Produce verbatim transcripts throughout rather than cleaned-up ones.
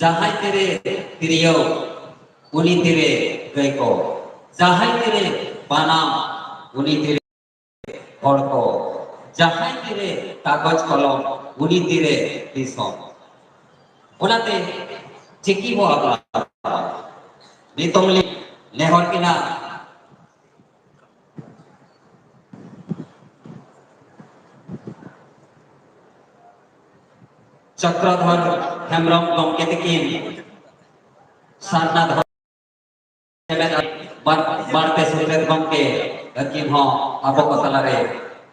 ᱡᱟᱦᱟᱸᱭ ᱛᱤᱨᱮ ᱛᱤᱨᱭᱳ, ᱩᱱᱤ ᱛᱤᱨᱮ ᱜᱟᱹᱭ ᱠᱚ᱾ ᱡᱟᱦᱟᱸᱭ ᱛᱤᱨᱮ ᱵᱟᱱᱟᱢ, ᱩᱱᱤ ᱛᱤᱨᱮ ᱦᱚᱲ ᱠᱚ᱾ ᱡᱟᱦᱟᱸᱭ ᱛᱤᱨᱮ ᱠᱟᱜᱚᱡᱽ ᱠᱚᱞᱚᱢ, ᱩᱱᱤ ᱛᱤᱨᱮ ᱫᱤᱥᱚᱢ᱾ ᱚᱱᱟᱛᱮ ᱪᱤᱠᱤ ᱵᱚ ᱟᱯᱱᱟᱨᱟ᱾ ᱱᱤᱛᱚᱝ ᱞᱤᱧ ᱱᱮᱦᱚᱨ ᱠᱤᱱᱟ᱾ ᱪᱚᱠᱨᱚᱫᱷᱚᱨ ᱦᱮᱢᱵᱨᱚᱢ ᱜᱚᱢᱠᱮ ᱛᱤᱠᱤᱱ ᱥᱟᱨᱱᱟ ᱫᱷᱚᱨᱚᱢ ᱥᱮᱢᱞᱮᱫ ᱵᱟᱨ-, ᱵᱟᱨ ᱯᱮ ᱥᱩᱛᱨᱮᱛ ᱜᱚᱢᱠᱮ ᱟᱹᱠᱤᱱ ᱦᱚᱸ ᱟᱵᱚ ᱠᱚ ᱛᱟᱞᱟᱨᱮ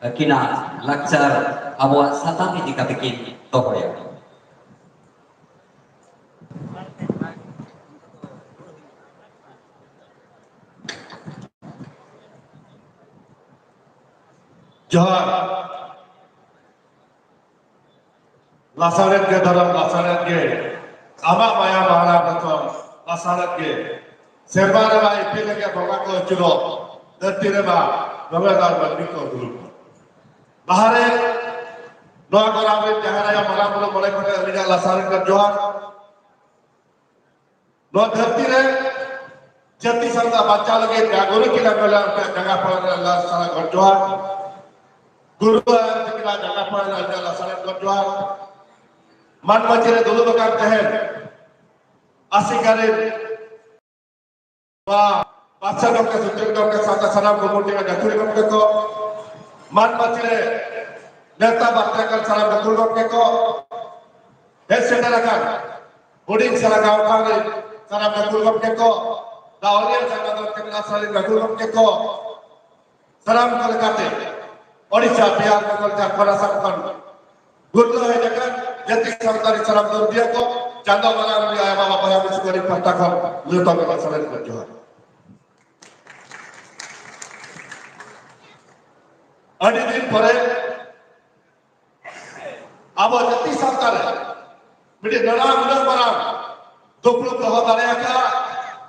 ᱟᱹᱠᱤᱱᱟᱜ ᱞᱟᱠᱪᱟᱨ, ᱟᱵᱚᱣᱟᱜ ᱥᱟᱛᱟᱢ ᱤᱫᱤ ᱠᱟᱛᱮ ᱠᱤᱱ ᱫᱚᱦᱚᱭᱟ᱾ ᱡᱚᱦᱟᱨ᱾ ᱞᱟᱥᱟᱲᱦᱮᱫ ᱜᱮ ᱫᱷᱚᱨᱚᱢ, ᱞᱟᱥᱟᱲᱦᱮᱫ ᱜᱮ ᱟᱢᱟᱜ ᱢᱟᱭᱟ ᱢᱟᱦᱟᱲᱟ ᱡᱚᱛᱚ, ᱞᱟᱥᱟᱲᱦᱮᱫ ᱜᱮ ᱥᱮᱨᱢᱟ ᱨᱮᱢᱟ ᱤᱯᱤᱞ ᱞᱮᱠᱟ ᱵᱚᱸᱜᱟ ᱠᱚ ᱟᱹᱪᱩᱨᱚᱜ, ᱫᱷᱟᱹᱨᱛᱤ ᱨᱮᱢᱟ ᱫᱚᱢᱮ ᱫᱟᱨ ᱢᱟᱹᱱᱢᱤ ᱠᱚ ᱫᱩᱲᱩᱵ᱾ ᱞᱟᱦᱟᱨᱮ ᱱᱚᱣᱟ ᱜᱚᱨᱟᱢ ᱨᱮ ᱡᱟᱦᱮᱨ ᱟᱭᱳ, ᱢᱟᱨᱟᱝ ᱵᱩᱨᱩ, ᱢᱚᱬᱮ ᱠᱚ ᱴᱷᱮᱱ ᱟᱹᱞᱤᱧᱟᱜ ᱞᱟᱥᱟᱲᱦᱮᱫ ᱜᱮ ᱡᱚᱦᱟᱨ᱾ ᱱᱚᱣᱟ ᱫᱷᱟᱹᱨᱛᱤ ᱨᱮ ᱡᱟᱹᱛᱤ ᱥᱟᱶᱛᱟ ᱵᱟᱧᱪᱟᱣ ᱞᱟᱹᱜᱤᱫ ᱡᱟ ᱜᱩᱨᱩ ᱠᱤᱱᱟ ᱢᱮᱞᱟ ᱩᱱᱠᱤᱱᱟᱜ ᱡᱟᱸᱜᱟ ᱯᱟᱲᱟᱜ ᱨᱮ ᱞᱟᱥᱟᱲᱦᱮᱫ ᱜᱚᱰ ᱡᱚᱦᱟᱨ᱾ ᱜᱩᱨᱩ ᱟᱨ ᱛᱤᱠᱤᱱᱟᱜ ᱡᱟᱸᱜᱟ ᱯᱟᱲᱟᱜ ᱨᱮ ᱞᱟᱥᱟᱲᱦᱮᱫ ᱜᱚᱰ ᱡᱚᱦᱟᱨ᱾ ᱢᱟᱱ ᱢᱟᱹᱪᱤ ᱨᱮ ᱫᱩᱲᱩᱵ ᱟᱠᱟᱱ ᱛᱟᱦᱮᱸᱱ ᱟᱥᱮᱠᱟ ᱨᱮᱱ ᱱᱚᱣᱟ ᱯᱟᱨᱥᱟ ᱜᱚᱢᱠᱮ, ᱥᱩᱛᱨᱮᱛ ᱜᱚᱢᱠᱮ ᱥᱟᱶᱛᱮ ᱥᱟᱱᱟᱢ ᱠᱚᱢᱤᱴᱤ ᱨᱮᱱ ᱜᱟᱹᱠᱷᱩᱲᱤ ᱜᱚᱢᱠᱮ ᱠᱚ, ᱢᱟᱱ ᱢᱟᱹᱪᱤ ᱨᱮ ᱱᱮᱣᱛᱟ ᱵᱟᱨᱛᱮ ᱟᱠᱟᱱ ᱥᱟᱱᱟᱢ ᱜᱟᱹᱠᱷᱩᱲ ᱜᱚᱢᱠᱮ ᱠᱚ, ᱦᱮᱡ ᱥᱮᱴᱮᱨ ᱟᱠᱟᱱ ᱦᱩᱰᱤᱧ ᱥᱟᱞᱟ ᱜᱟᱶᱛᱟ ᱨᱮᱱ ᱥᱟᱱᱟᱢ ᱜᱟᱹᱠᱷᱩᱲ ᱜᱚᱢᱠᱮ ᱠᱚ, ᱫᱟᱣᱨᱤᱭᱟᱹ ᱥᱟᱞᱟ ᱜᱟᱶᱛᱟ ᱨᱮᱱ ᱥᱟᱱᱟᱢ ᱜᱟᱹᱠᱷᱩᱲ ᱜᱚᱢᱠᱮ ᱠᱚ, ᱥᱟᱱᱟᱢ ᱠᱚ ᱞᱮᱠᱟᱛᱮ ᱳᱰᱤᱥᱟ, ᱵᱤᱦᱟᱨ, ᱵᱮᱝᱜᱚᱞ, ᱡᱷᱟᱲᱠᱷᱚᱸᱰ, ᱟᱥᱟᱢ ᱠᱷᱚᱱ ᱜᱩᱨᱞᱟᱹ ᱦᱮᱡ ᱟᱠᱟᱱ ᱡᱟᱹᱛᱤ ᱥᱟᱶᱛᱟ ᱨᱮ ᱥᱟᱱᱟᱢ ᱫᱚᱨᱫᱤᱭᱟᱹ ᱠᱚ, ᱪᱟᱸᱫᱚ ᱵᱟᱞᱟ ᱨᱮᱱ ᱟᱭᱳ ᱵᱟᱵᱟ ᱵᱚᱭᱦᱟ ᱢᱤᱥᱤ ᱠᱚ ᱟᱹᱰᱤ ᱯᱟᱦᱴᱟ ᱠᱷᱚᱱ ᱡᱚᱛᱚ ᱜᱮ ᱥᱟᱹᱜᱩᱱ ᱡᱚᱦᱟᱨ᱾ ᱟᱹᱰᱤ ᱫᱤᱱ ᱯᱚᱨᱮ ᱟᱵᱚ ᱡᱟᱹᱛᱤ ᱥᱟᱶᱛᱟ ᱨᱮ ᱢᱤᱫᱴᱤᱡ ᱱᱟᱱᱟ ᱦᱩᱱᱟᱹᱨ ᱢᱟᱨᱟᱝ ᱫᱩᱯᱲᱩᱵ ᱫᱚᱦᱚ ᱫᱟᱲᱮ ᱟᱠᱟᱫ,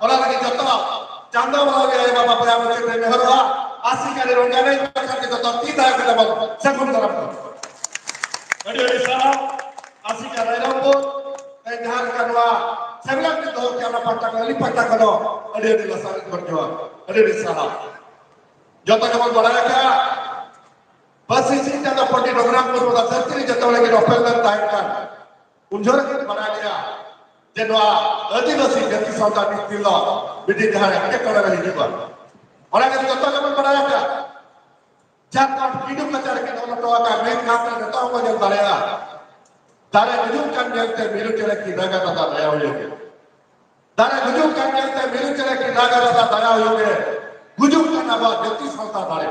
ᱚᱱᱟ ᱞᱟᱹᱜᱤᱫ ᱡᱚᱛᱚ ᱪᱟᱸᱫᱚ ᱵᱚᱸᱜᱟ ᱜᱮ ᱟᱭᱳ ᱵᱟᱵᱟ ᱵᱚᱭᱦᱟ ᱢᱤᱥᱤ ᱨᱮ ᱱᱮᱦᱚᱨᱚᱜᱼᱟ, ᱟᱥᱤᱠᱟ ᱨᱮ ᱨᱚᱝᱜᱟ ᱨᱮ ᱵᱟᱠᱷᱟᱱ ᱜᱮ ᱡᱚᱛᱚ ᱛᱤ ᱛᱟᱭᱚᱢ ᱠᱟᱛᱮ ᱵᱚᱱ ᱥᱟᱹᱜᱩᱱ ᱫᱟᱨᱟᱢ ᱠᱚᱣᱟ᱾ ᱟᱹᱰᱤ ᱟᱹᱰᱤ ᱥᱟᱨᱦᱟᱣ᱾ ᱟᱥᱤᱠᱟ ᱨᱟᱭᱨᱚᱝᱯᱩᱨ ᱡᱟᱦᱟᱸ ᱞᱮᱠᱟ ᱱᱚᱣᱟ ᱥᱮᱢᱞᱮᱫ ᱠᱚ ᱫᱚᱦᱚ ᱠᱮᱫᱟ, ᱚᱱᱟ ᱯᱟᱦᱴᱟ ᱠᱷᱚᱱ, ᱟᱹᱞᱤᱧ ᱯᱟᱦᱴᱟ ᱠᱷᱚᱱ ᱦᱚᱸ ᱟᱹᱰᱤ ᱟᱹᱰᱤ ᱞᱟᱥᱟᱲᱦᱮᱫ ᱜᱚᱰ ᱡᱚᱦᱟᱨ, ᱟᱹᱰᱤ ᱟᱹᱰᱤ ᱥᱟᱨᱦᱟᱣ᱾ ᱡᱚᱛᱚ ᱜᱮᱵᱚᱱ ᱵᱟᱲᱟᱭ ᱟᱠᱟᱫᱼᱟ, ᱯᱟᱹᱨᱥᱤ ᱥᱤᱧ ᱪᱟᱸᱫᱚ ᱯᱚᱱᱰᱤᱛ ᱨᱚᱜᱷᱩᱱᱟᱛᱷ ᱢᱩᱨᱢᱩ ᱫᱚ ᱫᱷᱟᱹᱨᱛᱤ ᱨᱮ ᱡᱚᱛᱚ ᱦᱚᱲ ᱜᱮ ᱱᱚᱯᱮᱞ ᱞᱮᱱ ᱛᱟᱦᱮᱸ ᱠᱟᱱ᱾ ᱩᱱ ᱡᱚᱦᱚᱜ ᱨᱮ ᱵᱟᱲᱟᱭ ᱜᱮᱭᱟ ᱡᱮ ᱱᱚᱣᱟ ᱟᱹᱫᱤᱵᱟᱹᱥᱤ ᱡᱟᱹᱛᱤ ᱥᱟᱶᱛᱟ ᱢᱤᱫ ᱫᱤᱱ ᱫᱚ ᱢᱤᱫᱴᱤᱡ ᱡᱟᱦᱟᱸ ᱮᱴᱠᱮᱴᱚᱬᱮ ᱨᱮ ᱦᱤᱡᱩᱜᱼᱟ᱾ ᱚᱱᱟ ᱜᱮ ᱡᱚᱛᱚ ᱜᱮᱵᱚᱱ ᱵᱟᱲᱟᱭ ᱟᱠᱟᱫ᱾ ᱡᱷᱟᱲᱠᱷᱚᱸᱰ ᱠᱤᱰᱩ ᱠᱟᱪᱟ ᱨᱮ ᱠᱤᱱ ᱚᱞ ᱦᱚᱴᱚ ᱟᱠᱟᱫ, ᱢᱮᱫ ᱜᱷᱟᱥ ᱨᱮ ᱱᱤᱛᱚᱜ ᱦᱚᱸᱵᱚᱱ ᱧᱮᱞ ᱫᱟᱲᱮᱭᱟᱜᱼᱟ᱾ ᱫᱟᱨᱮ ᱜᱩᱡᱩᱜ ᱠᱟᱱ ᱧᱮᱞᱛᱮ ᱢᱤᱨᱩ ᱪᱮᱬᱮ ᱠᱤᱱ ᱨᱟᱜᱟ, ᱫᱟᱫᱟ ᱫᱟᱭᱟ ᱦᱩᱭᱩᱜ ᱢᱮ᱾ ᱫᱟᱨᱮ ᱜᱩᱡᱩᱜ ᱠᱟᱱ ᱧᱮᱞᱛᱮ ᱢᱤᱨᱩ ᱪᱮᱬᱮ ᱠᱤᱱ ᱨᱟᱜᱟ, ᱫᱟᱫᱟ ᱫᱟᱭᱟ ᱦᱩᱭᱩᱜ ᱢᱮ᱾ ᱜᱩᱡᱩᱜ ᱠᱟᱱ ᱟᱵᱚᱣᱟᱜ ᱡᱟᱹᱛᱤ ᱥᱟᱶᱛᱟ ᱫᱟᱲᱮ,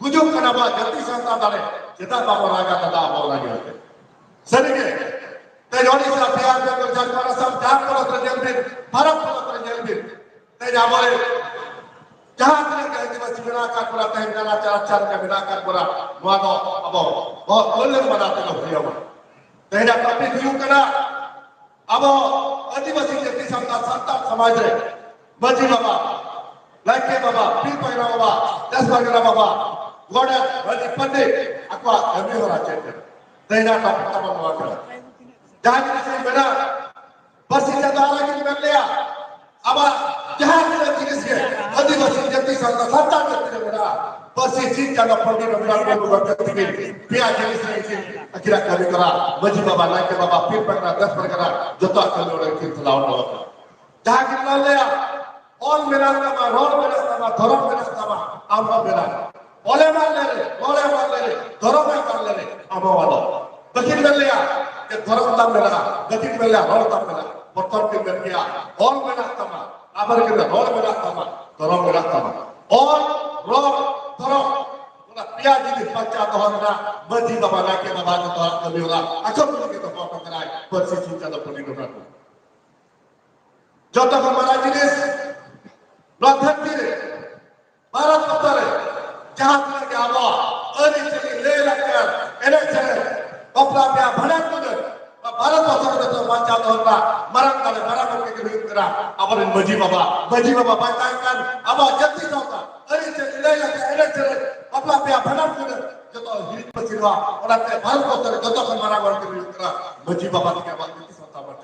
ᱜᱩᱡᱩᱜ ᱠᱟᱱ ᱟᱵᱚᱣᱟᱜ ᱡᱟᱹᱛᱤ ᱥᱟᱶᱛᱟ ᱫᱟᱲᱮ, ᱪᱮᱫᱟᱜ ᱵᱟᱵᱚ ᱨᱟᱜᱟ, ᱫᱟᱫᱟ ᱟᱵᱚ ᱨᱟᱜᱟ? ᱥᱟᱹᱨᱤᱜᱮ, ᱛᱮᱦᱮᱧ ᱳᱰᱤᱥᱟ, ᱵᱤᱦᱟᱨ, ᱵᱮᱝᱜᱚᱞ, ᱡᱷᱟᱲᱠᱷᱚᱸᱰ, ᱟᱥᱟᱢ, ᱡᱟᱦᱟᱸ ᱯᱚᱱᱚᱛ ᱨᱮ ᱧᱮᱞ ᱵᱤᱱ, ᱵᱷᱟᱨᱚᱛ ᱯᱚᱱᱚᱛ ᱨᱮ ᱧᱮᱞ ᱵᱤᱱ, ᱛᱮᱦᱮᱧ ᱟᱵᱚᱨᱮᱱ ᱡᱟᱦᱟᱸ ᱛᱤᱱᱟᱹᱜ ᱜᱮ ᱟᱹᱫᱤᱵᱟᱹᱥᱤ ᱢᱮᱱᱟᱜ ᱟᱠᱟᱫ ᱵᱚᱱᱟ, ᱛᱮᱦᱮᱧ ᱱᱟᱱᱟ ᱪᱟᱨ ᱪᱟᱨ ᱨᱮ ᱢᱮᱱᱟᱜ ᱟᱠᱟᱫ ᱵᱚᱱᱟ, ᱱᱚᱣᱟ ᱫᱚ ᱟᱵᱚ ᱵᱚᱦᱚᱜ ᱠᱚᱞᱮ ᱢᱟᱱᱟᱣ ᱛᱮᱜᱮ ᱦᱩᱭ ᱟᱵᱚᱱᱟ᱾ ᱛᱮᱦᱮᱧᱟᱜ ᱴᱚᱯᱤᱠ ᱦᱩᱭᱩᱜ ᱠᱟᱱᱟ ᱟᱵᱚ ᱟᱹᱫᱤᱵᱟᱹᱥᱤ ᱡᱟᱹᱛᱤ ᱥᱟᱱᱛᱟᱲ, ᱥᱟᱱᱛᱟᱲ ᱥᱚᱢᱟᱡᱽ ᱨᱮ ᱢᱟᱹᱡᱷᱤ ᱵᱟᱵᱟ, ᱱᱟᱭᱠᱮ ᱵᱟᱵᱟ, ᱯᱤᱲ ᱯᱟᱭᱨᱟ ᱵᱟᱵᱟ, ᱫᱟᱥ ᱯᱟᱨᱜᱟᱱᱟ ᱵᱟᱵᱟ, ᱜᱚᱰᱮᱛ, ᱢᱟᱹᱡᱷᱤ ᱯᱟᱱᱰᱮ ᱟᱠᱚᱣᱟᱜ ᱠᱟᱹᱢᱤ ᱦᱚᱨᱟ ᱪᱮᱫ ᱠᱟᱱᱟ? ᱛᱮᱦᱮᱧᱟᱜ ᱴᱚᱯᱤᱠ ᱛᱟᱵᱚᱱ ᱱᱚᱣᱟ ᱠᱟᱱᱟ᱾ ᱡᱟᱦᱟᱸ ᱡᱤᱱᱤᱥ ᱤᱧ ᱢᱮᱱᱟ, ᱯᱟᱹᱨᱥᱤ ᱪᱟᱸᱫᱚ ᱟᱨ ᱟᱹᱠᱤᱱ ᱢᱮᱱ ᱞᱮᱭᱟ, ᱟᱵᱚᱣᱟᱜ ᱡᱟᱦᱟᱸ ᱛᱤᱱᱟᱹᱜ ᱡᱤᱱᱤᱥ ᱜᱮ ᱟᱹᱫᱤᱵᱟᱹᱥᱤ ᱡᱟᱹᱛᱤ ᱥᱟᱶᱛᱟ ᱥᱟᱱᱛᱟᱲ ᱡᱟᱹᱛᱤ ᱨᱮ ᱢᱮᱱᱟᱜᱼᱟ, ᱯᱟᱹᱨᱥᱤ ᱥᱤᱧ ᱪᱟᱸᱫᱚ ᱯᱚᱱᱰᱤᱛ ᱨᱚᱜᱷᱩᱱᱟᱛᱷ ᱢᱩᱨᱢᱩ ᱜᱚᱢᱠᱮ ᱛᱤᱠᱤᱱ ᱯᱮᱭᱟ ᱡᱤᱱᱤᱥ ᱨᱮ ᱟᱹᱠᱤᱱ, ᱟᱹᱠᱤᱱᱟᱜ ᱠᱟᱹᱢᱤ ᱠᱟᱱᱟ᱾ ᱢᱟᱹᱡᱷᱤ ᱵᱟᱵᱟ, ᱱᱟᱭᱠᱮ ᱵᱟᱵᱟ, ᱯᱤᱲ ᱯᱟᱭᱨᱟ, ᱫᱟᱥ ᱯᱟᱨᱜᱟᱱᱟ, ᱡᱚᱛᱚᱣᱟᱜ ᱠᱟᱹᱢᱤ ᱚᱸᱰᱮ ᱠᱤᱱ ᱪᱟᱞᱟᱣ ᱦᱚᱴᱚ ᱠᱟᱜᱼᱟ᱾ ᱡᱟᱦᱟᱸ ᱠᱤᱱ ᱞᱟᱹᱭ ᱞᱮᱭᱟ, ᱚᱞ ᱢᱮᱱᱟᱜ ᱛᱟᱢᱟ, ᱨᱚᱲ ᱢᱮᱱᱟᱜ ᱛᱟᱢᱟ, ᱫᱷᱚᱨᱚᱢ ᱢᱮᱱᱟᱜ ᱛᱟᱢᱟ, ᱟᱢ ᱦᱚᱸ ᱢᱮᱱᱟᱜ᱾ ᱚᱞᱮ ᱢᱟᱜ ᱞᱮᱨᱮ, ᱨᱚᱲᱮ ᱢᱟᱜ ᱞᱮᱨᱮ, ᱫᱷᱚᱨᱚᱢᱮ ᱢᱟᱜ ᱞᱮᱨᱮ, ᱟᱢ ᱦᱚᱸ ᱟᱫᱚ᱾ ᱵᱟᱹᱠᱤᱱ ᱢᱮᱱ ᱞᱮᱭᱟ ᱡᱮ ᱫᱷᱚᱨᱚᱢ ᱛᱟᱢ ᱢᱮᱱᱟᱜᱼᱟ, ᱵᱟᱹᱠᱤᱱ ᱢᱮᱱ ᱞᱮᱭᱟ ᱨᱚᱲ ᱛᱟᱢ ᱢᱮᱱᱟᱜᱼᱟ᱾ ᱵᱚᱛᱚᱨ ᱠᱤᱱ ᱢᱮᱱ ᱜᱮᱭᱟ, ᱚᱞ ᱢᱮᱱᱟᱜ ᱛᱟᱢᱟ, ᱟᱵᱟᱨ ᱠᱤᱱ ᱨᱚᱲ ᱢᱮᱱᱟᱜ ᱛᱟᱢᱟ, ᱫᱷᱚᱨᱚᱢ ᱢᱮᱱᱟᱜ ᱛᱟᱢᱟ᱾ ᱚᱞ, ᱨᱚᱲ, ᱫᱷᱚᱨᱚᱢ, ᱚᱱᱟ ᱯᱮᱭᱟ ᱡᱤᱱᱤᱥ ᱵᱟᱧᱪᱟᱣ ᱫᱚᱦᱚ ᱨᱮᱱᱟᱜ ᱢᱟᱹᱡᱷᱤ ᱵᱟᱵᱟ, ᱱᱟᱭᱠᱮ ᱵᱟᱵᱟ ᱡᱚᱛᱚᱣᱟᱜ ᱠᱟᱹᱢᱤ ᱦᱚᱨᱟ ᱟᱠᱚ ᱛᱮᱜᱮ ᱫᱚᱦᱚ ᱦᱚᱴᱚ ᱠᱟᱱᱟᱭ ᱯᱟᱹᱨᱥᱤ ᱥᱤᱧ ᱪᱟᱸᱫᱚ ᱯᱚᱱᱰᱤᱛ ᱨᱚᱜᱷᱩᱱᱟᱛᱷ ᱢᱩᱨᱢᱩ᱾ ᱡᱚᱛᱚ ᱠᱷᱚᱱ ᱢᱟᱨᱟᱝ ᱡᱤᱱᱤᱥ ᱱᱚᱣᱟ ᱫᱷᱟᱹᱨᱛᱤ ᱨᱮ, ᱵᱷᱟᱨᱚᱛ ᱵᱚᱨᱥᱚ ᱨᱮ ᱡᱟᱦᱟᱸ ᱛᱤᱱᱟᱹᱜ ᱜᱮ ᱟᱵᱚᱣᱟᱜ ᱟᱹᱨᱤᱪᱟᱹᱞᱤ, ᱞᱟᱹᱭ ᱞᱟᱠᱪᱟᱨ, ᱮᱱᱮᱡ ᱥᱮᱨᱮᱧ, ᱵᱟᱯᱞᱟ ᱵᱤᱦᱟ, ᱵᱷᱟᱸᱰᱟᱱ ᱠᱚᱫᱚ ᱱᱚᱣᱟ ᱵᱷᱟᱨᱚᱛ ᱵᱚᱨᱥᱚ ᱨᱮ ᱡᱚᱛᱚ ᱵᱟᱧᱪᱟᱣ ᱫᱚᱦᱚ ᱨᱮᱱᱟᱜ ᱢᱟᱨᱟᱝ ᱫᱟᱲᱮ, ᱢᱟᱨᱟᱝ ᱜᱚᱢᱠᱮ ᱜᱮ ᱦᱩᱭᱩᱜ ᱠᱟᱱᱟ ᱟᱵᱚᱨᱮᱱ ᱢᱟᱹᱡᱷᱤ ᱵᱟᱵᱟ᱾ ᱢᱟᱹᱡᱷᱤ ᱵᱟᱵᱟ ᱵᱟᱭ ᱛᱟᱦᱮᱸ ᱠᱷᱟᱱ ᱟᱵᱚᱣᱟᱜ ᱡᱟᱹᱛᱤ ᱥᱟᱶᱛᱟ, ᱟᱹᱨᱤᱪᱟᱹᱞᱤ, ᱞᱟᱹᱭ ᱞᱟᱠᱪᱟᱨ, ᱮᱱᱮᱡ ᱥᱮᱨᱮᱧ, ᱵᱟᱯᱞᱟ ᱵᱤᱦᱟ, ᱵᱷᱟᱸᱰᱟᱱ ᱠᱚᱫᱚ ᱡᱚᱛᱚ ᱦᱤᱲᱤᱧ ᱯᱟᱹᱥᱤᱨᱚᱜᱼᱟ᱾ ᱚᱱᱟᱛᱮ ᱵᱷᱟᱨᱚᱛ ᱵᱚᱨᱥᱚ ᱨᱮ ᱡᱚᱛᱚ ᱠᱷᱚᱱ ᱢᱟᱨᱟᱝ ᱜᱚᱢᱠᱮ ᱦᱩᱭᱩᱜ ᱠᱟᱱᱟ ᱢᱟᱹᱡᱷᱤ ᱵᱟᱵᱟ ᱛᱮᱜᱮ ᱟᱵᱚᱣᱟᱜ ᱡᱟᱹᱛᱤ ᱥᱟᱶᱛᱟ ᱵᱟᱧᱪᱟᱣ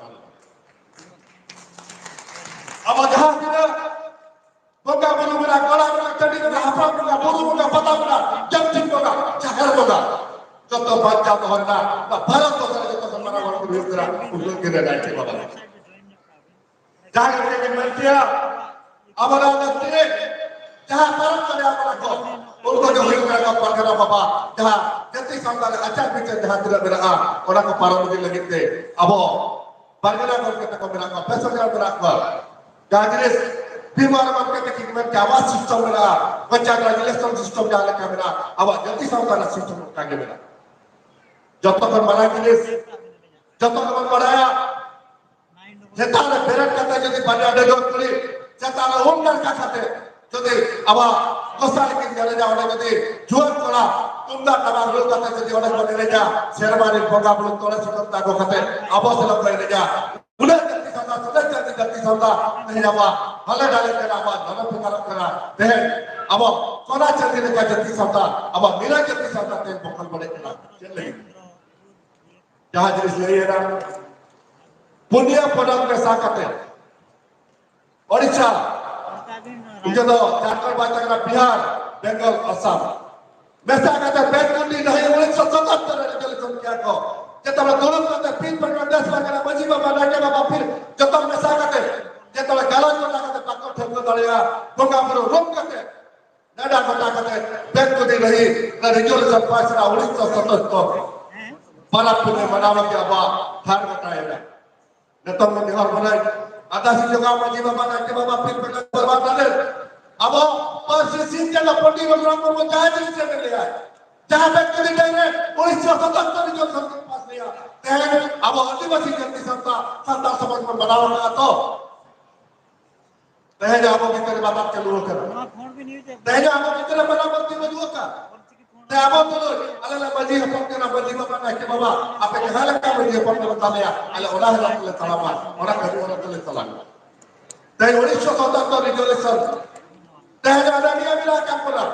ᱩᱱᱠᱩ ᱜᱮ ᱱᱟᱭᱠᱮ ᱵᱟᱵᱟ᱾ ᱡᱟᱦᱟᱸ ᱜᱮ ᱢᱮᱱ ᱠᱮᱭᱟ, ᱟᱵᱚᱨᱮᱱ ᱱᱮᱛᱨᱤ ᱡᱟᱦᱟᱸ ᱯᱟᱨᱚᱢ ᱫᱟᱲᱮᱭᱟᱜ ᱠᱟᱱᱟ ᱠᱚ, ᱩᱱᱠᱩ ᱫᱚ ᱦᱩᱭᱩᱜ ᱠᱟᱱᱟ ᱠᱚ ᱯᱟᱨᱜᱟᱱᱟ ᱵᱟᱵᱟ, ᱡᱟᱦᱟᱸ ᱡᱟᱹᱛᱤ ᱥᱟᱶᱛᱟ ᱨᱮ ᱟᱪᱟᱨ ᱵᱤᱪᱟᱹᱨ ᱡᱟᱦᱟᱸ ᱛᱤᱱᱟᱹᱜ ᱢᱮᱱᱟᱜᱼᱟ, ᱚᱱᱟ ᱠᱚ ᱯᱟᱨᱚᱢ ᱤᱫᱤ ᱞᱟᱹᱜᱤᱫ ᱛᱮ ᱟᱵᱚ ᱯᱟᱨᱜᱟᱱᱟ ᱜᱚᱢᱠᱮ ᱛᱟᱠᱚ ᱢᱮᱱᱟᱜ ᱠᱚᱣᱟ, ᱯᱮᱥᱮᱧᱡᱟᱨ ᱢᱮᱱᱟᱜ ᱠᱚᱣᱟ, ᱡᱟᱦᱟᱸ ᱡᱤᱱᱤᱥ ᱵᱤᱢᱟᱨ ᱜᱚᱢᱠᱮ ᱛᱟᱹᱠᱤᱱ ᱢᱮᱱ ᱠᱮᱭᱟ, ᱟᱵᱟᱥ system ᱢᱮᱱᱟᱜᱼᱟ, ᱯᱚᱧᱪᱟᱭᱮᱛ ᱨᱟᱡᱽ election system ᱡᱟᱦᱟᱸ ᱞᱮᱠᱟ ᱢᱮᱱᱟᱜᱼᱟ, ᱟᱵᱚᱣᱟᱜ ᱡᱟᱹᱛᱤ ᱥᱟᱶᱛᱟ ᱨᱮᱱᱟᱜ system ᱚᱱᱠᱟ ᱜᱮ ᱢᱮᱱᱟᱜᱼᱟ᱾ ᱡᱚᱛᱚ ᱠᱷᱚᱱ ᱢᱟᱨᱟᱝ ᱡᱤᱱᱤᱥ, ᱡᱚᱛᱚ ᱠᱷᱚᱱ ᱵᱟᱲᱟᱭᱟ, ᱥᱮᱛᱟᱜ ᱨᱮ ᱵᱮᱨᱮᱫ ᱠᱟᱛᱮ ᱡᱩᱫᱤ ᱵᱟᱨᱭᱟ ᱰᱟᱹᱜᱩᱣᱟᱹ ᱠᱩᱲᱤ ᱥᱮᱛᱟᱜ ᱨᱮ ᱩᱢ ᱱᱟᱲᱠᱟ ᱠᱟᱛᱮ ᱡᱩᱫᱤ ᱟᱵᱚᱣᱟᱜ ᱜᱚᱸᱥᱟᱭ ᱠᱤᱱ ᱧᱮᱞᱮᱭᱟ, ᱚᱸᱰᱮ ᱡᱩᱫᱤ ᱡᱩᱣᱟᱹᱱ ᱠᱚᱲᱟ ᱛᱩᱢᱫᱟᱜ ᱴᱟᱢᱟᱠ ᱨᱩ ᱠᱟᱛᱮ ᱡᱩᱫᱤ ᱚᱸᱰᱮ ᱠᱚ ᱮᱱᱮᱡᱟ, ᱥᱮᱨᱢᱟ ᱨᱮᱱ ᱵᱚᱸᱜᱟ ᱵᱩᱨᱩ ᱛᱚᱲᱮ ᱥᱩᱛᱟᱹᱢ ᱛᱮ ᱟᱬᱜᱚ ᱠᱟᱛᱮ ᱟᱵᱚ ᱥᱟᱞᱟᱜ ᱠᱚ ᱮᱱᱮᱡᱟ, ᱩᱱᱟᱹᱜ ᱡᱟᱹᱛᱤ ᱥᱟᱶᱛᱟ, ᱩᱱᱟᱹᱜ ᱡᱟᱹᱛᱤ, ᱡᱟᱹᱛᱤ ᱥᱟᱶᱛᱟ ᱛᱮᱦᱮᱧ ᱟᱵᱚᱣᱟᱜ ᱵᱷᱟᱞᱮ ᱰᱟᱞᱮ ᱠᱟᱱᱟ, ᱟᱵᱚᱣᱟᱜ ᱫᱷᱚᱨᱚᱢ ᱵᱷᱮᱜᱟᱨᱚᱜ ᱠᱟᱱᱟ᱾ ᱛᱮᱦᱮᱧ ᱟᱵᱚ ᱥᱚᱱᱟ ᱪᱟᱸᱫᱤ ᱞᱮᱠᱟ ᱡᱟᱹᱛᱤ ᱥᱟᱶᱛᱟ, ᱟᱵᱚᱣᱟᱜ ᱢᱤᱨᱟ ᱡᱟᱹᱛᱤ ᱥᱟᱶᱛᱟ ᱛᱮᱦᱮᱧ ᱵᱚᱠᱚᱞ ᱵᱚᱰᱮᱡ ᱠᱟᱱᱟ᱾ ᱪᱮᱫ ᱞᱟᱹᱜᱤᱫ? ᱡᱟᱦᱟᱸ ᱡᱤᱱᱤᱥ ᱞᱟᱹᱭ ᱮᱱᱟ, ᱯᱩᱱᱭᱟᱹ ᱯᱚᱱᱚᱛ ᱢᱮᱥᱟ ᱠᱟᱛᱮ ᱳᱰᱤᱥᱟ, ᱤᱧ ᱫᱚ ᱡᱷᱟᱲᱠᱷᱚᱸᱰ ᱵᱟᱫ ᱠᱟᱛᱮ ᱵᱤᱦᱟᱨ, ᱵᱮᱝᱜᱚᱞ, ᱟᱥᱟᱢ ᱢᱮᱥᱟ ᱠᱟᱛᱮ ᱯᱮ ᱠᱳᱴᱤ ᱰᱷᱟᱹᱭ ᱩᱱᱤᱥᱥᱚ ᱥᱟᱛᱟᱛᱛᱚᱨ ᱨᱮ resolution ᱠᱮᱭᱟ ᱠᱚ᱾ ᱡᱮᱛᱮ ᱦᱚᱲ ᱫᱩᱲᱩᱵ ᱠᱟᱛᱮ ᱯᱤᱲ ᱯᱟᱨᱜᱟᱱᱟ, ᱫᱮᱥ ᱯᱟᱨᱜᱟᱱᱟ, ᱢᱟᱹᱡᱷᱤ ᱵᱟᱵᱟ, ᱱᱟᱭᱠᱮ ᱵᱟᱵᱟ, ᱯᱤᱲ ᱡᱚᱛᱚ ᱢᱮᱥᱟ ᱠᱟᱛᱮ ᱡᱮᱛᱮ ᱦᱚᱲ ᱜᱟᱞᱚᱪ ᱜᱚᱴᱟ ᱠᱟᱛᱮ ᱵᱟᱠᱚ ᱴᱷᱟᱹᱣᱠᱟᱹ ᱫᱟᱲᱮᱭᱟᱜᱼᱟ, ᱵᱚᱸᱜᱟ ᱵᱩᱨᱩ ᱨᱩᱢ ᱠᱟᱛᱮ ᱱᱮᱰᱟ ᱜᱚᱴᱟ ᱠᱟᱛᱮ ᱯᱮ ᱠᱳᱴᱤ ᱰᱷᱟᱹᱭ resolution ᱯᱟᱥ ᱮᱱᱟ ᱩᱱᱤᱥᱥᱚ ᱥᱟᱛᱟᱛᱛᱚᱨ᱾ ᱯᱟᱨᱟᱵᱽ ᱯᱩᱱᱟᱹᱭ ᱢᱟᱱᱟᱣ ᱞᱟᱹᱜᱤᱫ ᱟᱵᱚᱣᱟᱜ ᱴᱷᱟᱲ ᱜᱚᱴᱟᱭᱮᱱᱟ᱾ ᱱᱤᱛᱚᱝ ᱵᱚᱱ ᱱᱮᱦᱚᱨ ᱵᱚᱱᱟᱭ, ᱟᱫᱟᱥᱤ ᱡᱚᱜᱟᱣ ᱢᱟᱹᱡᱷᱤ ᱵᱟᱵᱟ, ᱱᱟᱭᱠᱮ ᱵᱟᱵᱟ, ᱯᱤᱲ ᱯᱮᱴᱟ ᱫᱚᱨᱵᱟᱨ ᱛᱟᱞᱮ, ᱟᱵᱚ ᱯᱟᱹᱨᱥᱤ ᱥᱤᱧ ᱪᱟᱸᱫᱚ ᱯᱚᱱᱰᱤᱛ ᱨᱚᱜᱷᱩᱱᱟᱛᱷ ᱢᱩᱨᱢᱩ ᱡᱟᱦᱟᱸ ᱡᱤᱱᱤᱥ ᱮ ᱢᱮᱱ ᱞᱮᱜᱼᱟ, ᱡᱟᱦᱟᱸ ᱵᱮᱠᱛᱤ ᱴᱷᱮᱱ ᱨᱮ ᱩᱱᱤᱥᱥᱚ ᱥᱟᱛᱟᱛᱛᱚᱨ ᱨᱮ ᱡᱚᱱ ᱥᱚᱝᱥᱚᱫ ᱯᱟᱥ ᱞᱮᱜᱼᱟ, ᱛᱮᱦᱮᱧ ᱟᱵᱚ ᱟᱹᱫᱤᱵᱟᱹᱥᱤ ᱡᱟᱹᱛᱤ ᱥᱟᱶᱛᱟ, ᱥᱟᱱᱛᱟᱲ ᱥᱚᱢᱟᱡᱽ ᱵᱚᱱ ᱢᱟᱱᱟᱣ ᱟᱠᱟᱫᱼᱟ ᱛᱚ᱾ ᱛᱮᱦᱮᱧ ᱟᱵᱚ ᱵᱷᱤᱛᱨᱤ ᱨᱮ ᱵᱟᱵᱟᱫ ᱪᱟᱹᱞᱩ ᱟᱠᱟᱱᱟ᱾ ᱛᱮᱦᱮᱧ ᱟᱵᱚ ᱵᱷᱤᱛᱨᱤ ᱨᱮ ᱵᱟᱵᱟᱫ ᱵᱟᱹᱲᱛᱤ ᱵᱟᱹᱱᱩᱜ ᱟᱠᱟᱫ᱾ ᱛᱮ ᱟᱵᱚ ᱛᱩᱞᱩᱡ ᱟᱞᱮ ᱞᱮ ᱢᱟᱹᱡᱷᱤ ᱦᱚᱯᱚᱱ ᱠᱟᱱᱟ, ᱢᱟᱹᱡᱷᱤ ᱵᱟᱵᱟ, ᱱᱟᱭᱠᱮ ᱵᱟᱵᱟ, ᱟᱯᱮ ᱡᱟᱦᱟᱸ ᱞᱮᱠᱟ ᱢᱟᱹᱡᱷᱤ ᱦᱚᱯᱚᱱ ᱠᱟᱱᱟ ᱛᱟᱞᱮᱭᱟ, ᱟᱞᱮ ᱚᱱᱟ ᱦᱚᱨᱟ ᱛᱮᱞᱮ ᱛᱟᱲᱟᱢᱟ, ᱚᱱᱟ ᱠᱟᱹᱢᱤ ᱦᱚᱨᱟ ᱛᱮᱞᱮ ᱪᱟᱞᱟᱜᱼᱟ᱾ ᱛᱮᱦᱮᱧ ᱩᱱᱤᱥᱥᱚ ᱥᱟᱛᱟᱛᱛᱚᱨ resolution, ᱛᱮᱦᱮᱧ ᱟᱞᱮ ᱱᱤᱭᱟᱹ ᱢᱮᱱᱟᱜ ᱟᱠᱟᱫ ᱵᱚᱱᱟ,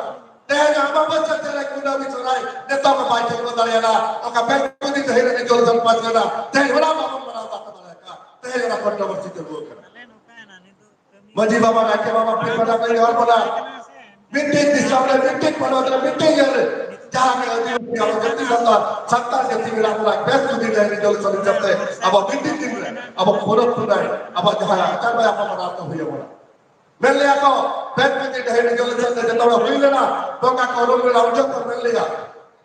ᱛᱮᱦᱮᱧ ᱟᱢᱵᱟᱵᱟᱹᱥᱭᱟᱹ ᱛᱮᱞᱮ ᱠᱩᱱᱟᱹᱢᱤ ᱥᱚᱨᱦᱟᱭ, ᱱᱤᱛᱚᱜ ᱦᱚᱸ ᱵᱟᱭ ᱪᱟᱹᱞᱩ ᱫᱟᱲᱮᱭᱟᱫᱟ᱾ ᱚᱠᱟ ᱵᱮᱝᱜᱚᱞᱤ ᱫᱟᱹᱦᱤ ᱨᱮ resolution ᱯᱟᱥ ᱞᱮᱱᱟ, ᱛᱮᱦᱮᱧ ᱚᱱᱟ ᱵᱟᱵᱚᱱ ᱢᱟᱱᱟᱣ ᱵᱟᱛᱟᱣ ᱫᱟᱲᱮ ᱠᱟᱜᱼᱟ᱾ ᱛᱮᱦᱮᱧ ᱚᱱᱟ controversy ᱪᱟᱹᱞᱩ ᱟᱠᱟᱱᱟ᱾ ᱢᱟᱹᱡᱷᱤ ᱵᱟᱵᱟ, ᱱᱟᱭᱠᱮ ᱵᱟᱵᱟ, ᱯᱤᱲ ᱯᱟᱴᱟ ᱠᱚ ᱡᱚᱦᱟᱨ ᱵᱚᱱᱟ᱾ ᱢᱤᱫᱴᱤᱡ ᱫᱤᱥᱚᱢ ᱨᱮ, ᱢᱤᱫᱴᱤᱡ ᱯᱚᱱᱚᱛ ᱨᱮ, ᱢᱤᱫᱴᱤᱡ ᱤᱭᱟᱹ ᱨᱮ ᱡᱟᱦᱟᱸ ᱜᱮ ᱟᱹᱫᱤᱵᱟᱹᱥᱤ, ᱟᱵᱚ ᱡᱟᱹᱛᱤ ᱥᱟᱱᱛᱟᱲ, ᱥᱟᱱᱛᱟᱲ ᱡᱟᱹᱛᱤ ᱢᱮᱱᱟᱜ ᱵᱚᱱᱟ, ᱵᱮᱥ ᱡᱩᱫᱤ ᱞᱟᱹᱭ ᱨᱤᱡᱟᱹᱞ ᱥᱟᱹᱨᱤ ᱠᱟᱛᱮ ᱟᱵᱚ ᱢᱤᱫ ᱫᱤᱱ ᱨᱮ ᱟᱵᱚ ᱯᱚᱨᱚᱵᱽ ᱯᱩᱱᱟᱹᱭ, ᱟᱵᱚ ᱡᱟᱦᱟᱸ ᱟᱪᱟᱨ ᱵᱟᱭ ᱟᱵᱚ ᱢᱟᱱᱟᱣ ᱛᱮ ᱦᱩᱭ ᱟᱵᱚᱱᱟ᱾ ᱢᱮᱱ ᱞᱮᱭᱟ ᱠᱚ, ᱵᱮᱥ ᱡᱩᱫᱤ ᱰᱟᱹᱦᱤ ᱨᱤᱡᱟᱹᱞ ᱥᱟᱹᱨᱤ ᱡᱚᱛᱚ ᱦᱚᱲ ᱦᱩᱭ ᱞᱮᱱᱟ, ᱵᱚᱸᱜᱟ ᱠᱚ ᱨᱩᱢ ᱞᱮᱱᱟ, ᱩᱱ ᱡᱚᱠᱷᱚᱱ ᱢᱮᱱ ᱞᱮᱭᱟ,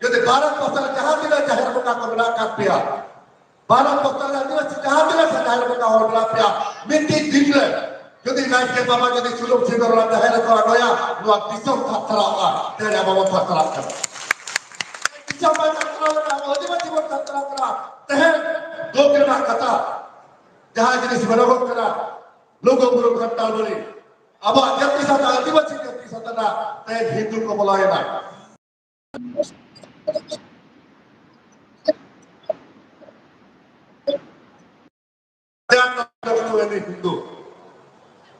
ᱡᱩᱫᱤ ᱵᱷᱟᱨᱚᱛ ᱵᱚᱨᱥᱚ ᱨᱮ ᱡᱟᱦᱟᱸ ᱛᱤᱱᱟᱹᱜ ᱡᱟᱦᱮᱨ ᱵᱚᱸᱜᱟ ᱠᱚ ᱢᱮᱱᱟᱜ ᱟᱠᱟᱫ ᱯᱮᱭᱟ, ᱵᱷᱟᱨᱚᱛ ᱵᱚᱨᱥᱚ ᱨᱮ ᱟᱹᱫᱤᱵᱟᱹᱥᱤ ᱡᱟᱦᱟᱸ ᱛᱤᱱᱟᱹᱜ ᱥᱟᱱᱛᱟᱲ ᱵᱚᱸᱜᱟ ᱦᱚᱲ ᱢᱮᱱᱟᱜ ᱯᱮᱭᱟ, ᱢᱤᱫᱴᱤᱡ ᱫᱤᱱ ᱨᱮ ᱡᱩᱫᱤ ᱱᱟᱭᱠᱮ ᱵᱟᱵᱟ ᱡᱩᱫᱤ ᱥᱩᱱᱩᱢ ᱥᱤᱸᱫᱩᱨ ᱚᱱᱟ ᱡᱟᱦᱮᱨ ᱨᱮᱠᱚ ᱟᱬᱜᱚᱭᱟ, ᱱᱚᱣᱟ ᱫᱤᱥᱚᱢ ᱛᱷᱟᱨ ᱛᱷᱟᱨᱟᱜᱼᱟ᱾ ᱛᱮᱦᱮᱧ ᱟᱵᱚ ᱵᱚᱱ ᱛᱷᱟᱨ ᱛᱷᱟᱨᱟᱜ ᱠᱟᱱᱟ᱾ ᱫᱤᱥᱚᱢ ᱵᱟᱭ ᱛᱷᱟᱨ ᱛᱷᱟᱨᱟᱣ ᱞᱮᱱᱟ, ᱟᱵᱚ ᱟᱹᱫᱤᱵᱟᱹᱥᱤ ᱵᱚᱱ ᱛᱷᱟᱨ ᱛᱷᱟᱨᱟᱜ ᱠᱟᱱᱟ᱾ ᱛᱮᱦᱮᱧ ᱫᱩᱠ ᱨᱮᱱᱟᱜ ᱠᱟᱛᱷᱟ, ᱡᱟᱦᱟᱸ ᱡᱤᱱᱤᱥ ᱢᱮᱱᱚᱜᱚᱜ ᱠᱟᱱᱟ, ᱞᱩᱜᱩ ᱵᱩᱨᱩ ᱜᱷᱟᱱᱴᱟᱞ ᱵᱟᱲᱤ, ᱟᱵᱚᱣᱟᱜ ᱡᱟᱹᱛᱤ ᱥᱟᱶᱛᱟ, ᱟᱹᱫᱤᱵᱟᱹᱥᱤ ᱡᱟᱹᱛᱤ ᱥᱟᱶᱛᱟ ᱨᱮᱱᱟᱜ ᱛᱮᱦᱮᱧ ᱦᱤᱱᱫᱩ ᱠᱚ ᱵᱚᱞᱚᱭᱮᱱᱟ᱾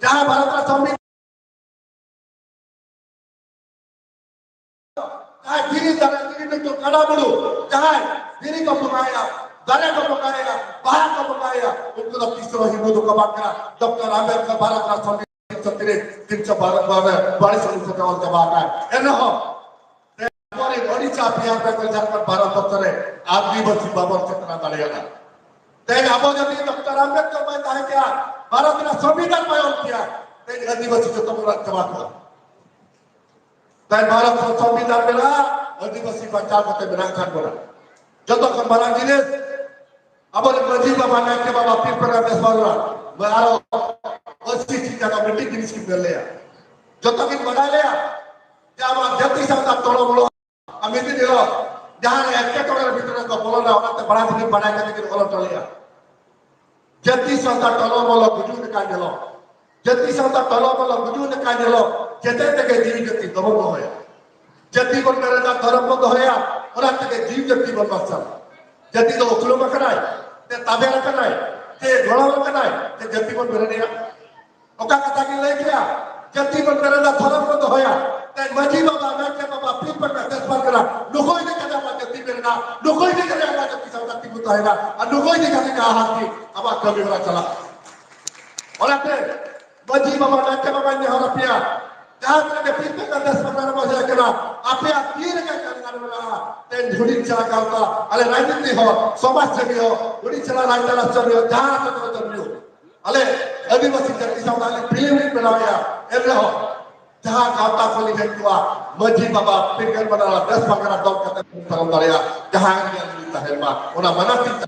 ᱡᱟᱦᱟᱸ ᱵᱷᱟᱨᱚᱛ ᱨᱮ ᱥᱚᱝᱵᱤᱫᱷᱟᱱ, ᱡᱟᱦᱟᱸᱭ ᱫᱷᱤᱨᱤ ᱫᱟᱨᱮ, ᱫᱷᱤᱨᱤ ᱱᱤᱛᱚᱜ ᱜᱟᱰᱟ ᱵᱩᱨᱩ, ᱡᱟᱦᱟᱸᱭ ᱫᱷᱤᱨᱤ ᱠᱚ ᱵᱚᱸᱜᱟᱭᱟ, ᱫᱟᱨᱮ ᱠᱚ ᱵᱚᱸᱜᱟᱭᱟ, ᱵᱟᱦᱟ ᱠᱚ ᱵᱚᱸᱜᱟᱭᱟ, ᱩᱱᱠᱩ ᱫᱚ ᱛᱤᱥ ᱨᱮᱦᱚᱸ ᱦᱤᱱᱫᱩ ᱫᱚᱠᱚ ᱵᱟᱝ ᱠᱟᱱᱟ᱾ ᱰᱚᱠᱴᱚᱨ ᱟᱢᱵᱮᱫᱠᱚᱨ ᱵᱷᱟᱨᱚᱛ ᱨᱮᱱᱟᱜ ᱥᱚᱝᱵᱤᱫᱷᱟᱱ ᱛᱤᱱᱥᱚ ᱛᱤᱨᱤᱥ, ᱛᱤᱱᱥᱚ ᱵᱟᱨᱚ, ᱵᱟᱨᱚ, ᱵᱟᱨᱚ ᱥᱚᱝᱵᱤᱫᱷᱟᱱ ᱚᱞ ᱪᱟᱵᱟ ᱟᱠᱟᱫ᱾ ᱮᱱᱨᱮᱦᱚᱸ ᱟᱵᱚᱨᱮᱱ ᱳᱰᱤᱥᱟ, ᱵᱤᱦᱟᱨ, ᱵᱮᱝᱜᱚᱞ, ᱡᱷᱟᱲᱠᱷᱚᱸᱰ, ᱵᱷᱟᱨᱚᱛ ᱵᱚᱨᱥᱚ ᱨᱮ ᱟᱹᱫᱤᱵᱟᱹᱥᱤ ᱵᱟᱵᱚᱱ ᱪᱮᱛᱱᱟ ᱫᱟᱲᱮᱭᱟᱜᱼᱟ᱾ ᱛᱮᱦᱮᱧ ᱟᱵᱚ ᱡᱩᱫᱤ ᱰᱚᱠᱴᱚᱨ ᱟᱢᱵᱮᱫᱠᱚᱨ ᱵᱟᱭ ᱛᱟᱦᱮᱸ ᱠᱮᱭᱟ, ᱵᱷᱟᱨᱚᱛ ᱨᱮᱱᱟᱜ ᱥᱚᱝᱵᱤᱫᱷᱟᱱ ᱵᱟᱭ ᱚᱞ ᱠᱮᱭᱟ, ᱛᱮᱦᱮᱧ ᱟᱹᱫᱤᱵᱟᱹᱥᱤ ᱡᱚᱛᱚ ᱵᱚᱱ ᱟᱫ ᱪᱟᱵᱟ ᱠᱚᱜᱼᱟ᱾ ᱛᱮᱦᱮᱧ ᱵᱷᱟᱨᱚᱛ ᱨᱮ ᱥᱚᱝᱵᱤᱫᱷᱟᱱ ᱢᱮᱱᱟᱜᱼᱟ, ᱟᱹᱫᱤᱵᱟᱹᱥᱤ ᱵᱟᱧᱪᱟᱣ ᱠᱟᱛᱮ ᱢᱮᱱᱟᱜ ᱠᱷᱟᱱ ᱵᱚᱱᱟ᱾ ᱡᱚᱛᱚ ᱠᱷᱚᱱ ᱢᱟᱨᱟᱝ ᱡᱤᱱᱤᱥ, ᱟᱵᱚᱨᱮᱱ ᱢᱟᱹᱡᱷᱤ ᱵᱟᱵᱟ, ᱱᱟᱭᱠᱮ ᱵᱟᱵᱟ, ᱯᱤᱲ ᱯᱟᱲᱟ ᱵᱮᱥ ᱵᱟᱵᱟ, ᱟᱨᱚ ᱟᱹᱥᱤ ᱴᱷᱤᱠᱟᱹ ᱫᱚ ᱢᱤᱫᱴᱤᱡ ᱡᱤᱱᱤᱥ ᱠᱤᱱ ᱢᱮᱱ ᱞᱮᱭᱟ, ᱡᱚᱛᱚ ᱠᱤᱱ ᱵᱟᱰᱟᱭ ᱞᱮᱭᱟ ᱡᱮ ᱟᱵᱚᱣᱟᱜ ᱡᱟᱹᱛᱤ ᱥᱟᱶᱛᱟ ᱴᱚᱞᱚ ᱢᱚᱞᱚ᱾ ᱟᱨ ᱢᱤᱫ ᱫᱤᱱ ᱦᱤᱞᱳᱜ ᱡᱟᱦᱟᱸ ᱨᱮ ᱮᱴᱠᱮᱴᱚᱬᱮ ᱵᱷᱤᱛᱨᱤ ᱨᱮ ᱠᱚ ᱵᱚᱞᱚᱱᱟ, ᱚᱱᱟᱛᱮ ᱵᱟᱲᱟᱭ ᱛᱮᱜᱮ, ᱵᱟᱲᱟᱭ ᱠᱟᱛᱮ ᱠᱤᱱ ᱚᱞ ᱦᱚᱴᱚ ᱞᱮᱭᱟ᱾ ᱡᱟᱹᱛᱤ ᱥᱟᱶᱛᱟ ᱴᱚᱞᱚ ᱢᱚᱞᱚ ᱜᱩᱡᱩᱜ ᱞᱮᱠᱟ ᱧᱮᱞᱚᱜ᱾ ᱡᱟᱹᱛᱤ ᱥᱟᱶᱛᱟ ᱴᱚᱞᱚ ᱢᱚᱞᱚ ᱜᱩᱡᱩᱜ ᱞᱮᱠᱟ ᱧᱮᱞᱚᱜ᱾ ᱡᱮᱛᱮ ᱛᱮᱜᱮ ᱡᱤᱣᱤ ᱡᱟᱹᱛᱤ ᱫᱚᱵᱚᱱ ᱫᱚᱦᱚᱭᱟ᱾ ᱡᱟᱹᱛᱤ ᱵᱚᱱ ᱢᱮᱱᱮᱫᱟ, ᱫᱷᱚᱨᱚᱢ ᱵᱚᱱ ᱫᱚᱦᱚᱭᱟ, ᱚᱱᱟ ᱛᱮᱜᱮ ᱡᱤᱣᱤ ᱡᱟᱹᱛᱤ ᱵᱚᱱ ᱵᱟᱧᱪᱟᱣᱟ᱾ ᱡᱟᱹᱛᱤ ᱫᱚ ᱩᱯᱨᱩᱢ ᱟᱠᱟᱱᱟᱭ, ᱥᱮ ᱛᱟᱵᱮᱨ ᱟᱠᱟᱱᱟᱭ, ᱥᱮ ᱜᱚᱲᱚ ᱟᱠᱟᱱᱟᱭ, ᱥᱮ ᱡᱟᱹᱛᱤ ᱵᱚᱱ ᱵᱮᱨᱮᱫᱮᱭᱟ᱾ ᱚᱠᱟ ᱠᱟᱛᱷᱟ ᱜᱤᱧ ᱞᱟᱹᱭ ᱠᱮᱭᱟ, ᱡᱟᱹᱛᱤ ᱵᱚᱱ ᱵᱮᱨᱮᱫᱟ, ᱫᱷᱚᱨᱚᱢ ᱵᱚᱱ ᱫᱚᱦᱚᱭᱟ᱾ ᱛᱮ ᱢᱟᱹᱡᱷᱤ ᱵᱟᱵᱟ, ᱱᱟᱭᱠᱮ ᱵᱟᱵᱟ, ᱯᱤᱲ ᱯᱟᱠᱟ, ᱫᱮᱥ ᱯᱟᱨᱜᱟᱱᱟ, ᱱᱩᱠᱩ ᱤᱫᱤ ᱠᱟᱛᱮ ᱟᱵᱚᱣᱟᱜ ᱡᱟᱹᱛᱤ ᱵᱮᱨᱮᱫᱟ, ᱱᱩᱠᱩ ᱤᱫᱤ ᱠᱟᱛᱮ ᱟᱵᱚᱣᱟᱜ ᱡᱟᱹᱛᱤ ᱥᱟᱶᱛᱟ ᱛᱤᱸᱜᱩ ᱛᱟᱦᱮᱱᱟ, ᱟᱨ ᱱᱩᱠᱩ ᱤᱫᱤ ᱠᱟᱛᱮ ᱜᱮ ᱟᱦᱟᱨ ᱜᱮ ᱟᱵᱚᱣᱟᱜ ᱠᱟᱹᱢᱤ ᱦᱚᱨᱟ ᱪᱟᱞᱟᱜᱼᱟ᱾ ᱚᱱᱟᱛᱮ ᱢᱟᱹᱡᱷᱤ ᱵᱟᱵᱟ, ᱱᱟᱭᱠᱮ ᱵᱟᱵᱟᱧ ᱱᱮᱦᱚᱨ ᱟᱯᱮᱭᱟ, ᱡᱟᱦᱟᱸ ᱛᱤᱱᱟᱹᱜ ᱜᱮ ᱯᱤᱞᱪᱩ ᱦᱟᱲᱟᱢ ᱫᱮᱥ ᱯᱟᱨᱜᱟᱱᱟ ᱵᱚᱱ ᱦᱮᱡ ᱟᱠᱟᱱᱟ, ᱟᱯᱮᱭᱟᱜ ᱛᱤ ᱨᱮᱜᱮ ᱠᱟᱹᱨᱜᱟᱲ ᱢᱮᱱᱟᱜᱼᱟ᱾ ᱛᱮᱦᱮᱧ ᱦᱩᱰᱤᱧ ᱪᱮᱞᱟ ᱜᱟᱶᱛᱟ, ᱟᱞᱮ ᱨᱟᱡᱽᱱᱤᱛᱤ ᱦᱚᱸ, ᱥᱚᱢᱟᱡᱽ ᱥᱮᱵᱤ ᱦᱚᱸ, ᱦᱩᱰᱤᱧ ᱪᱮᱞᱟ ᱨᱟᱡᱽᱱᱤᱛᱤ ᱦᱚᱸ, ᱡᱟᱦᱟᱸ ᱛᱤᱱᱟᱹᱜ ᱜᱮ ᱟᱞᱮ ᱟᱹᱫᱤᱵᱟᱹᱥᱤ ᱡᱟᱹᱛᱤ ᱥᱟᱶᱛᱟ ᱞᱮ ᱯᱷᱤᱞᱢ ᱞᱮ ᱵᱮᱱᱟᱣᱮᱫᱼᱟ, ᱮᱱ ᱨᱮᱦᱚᱸ ᱡᱟᱦᱟᱸ ᱜᱟᱶᱛᱟ ᱠᱚ ᱞᱤᱧ ᱦᱮᱡ ᱠᱚᱣᱟ, ᱢᱟᱹᱡᱷᱤ ᱵᱟᱵᱟ, ᱯᱤᱨᱜᱟᱹᱞ ᱢᱟᱱᱟᱣ, ᱫᱮᱥ ᱯᱟᱨᱜᱟᱱᱟ ᱫᱚᱞ ᱠᱟᱛᱮ ᱵᱚᱱ ᱯᱟᱨᱚᱢ ᱫᱟᱲᱮᱭᱟᱜᱼᱟ, ᱡᱟᱦᱟᱸ ᱨᱮᱜᱮ ᱟᱹᱞᱤᱧ ᱞᱤᱧ ᱛᱟᱦᱮᱱ ᱢᱟ, ᱚᱱᱟ ᱢᱟᱱᱟᱣ ᱪᱤᱱᱛᱟᱹ᱾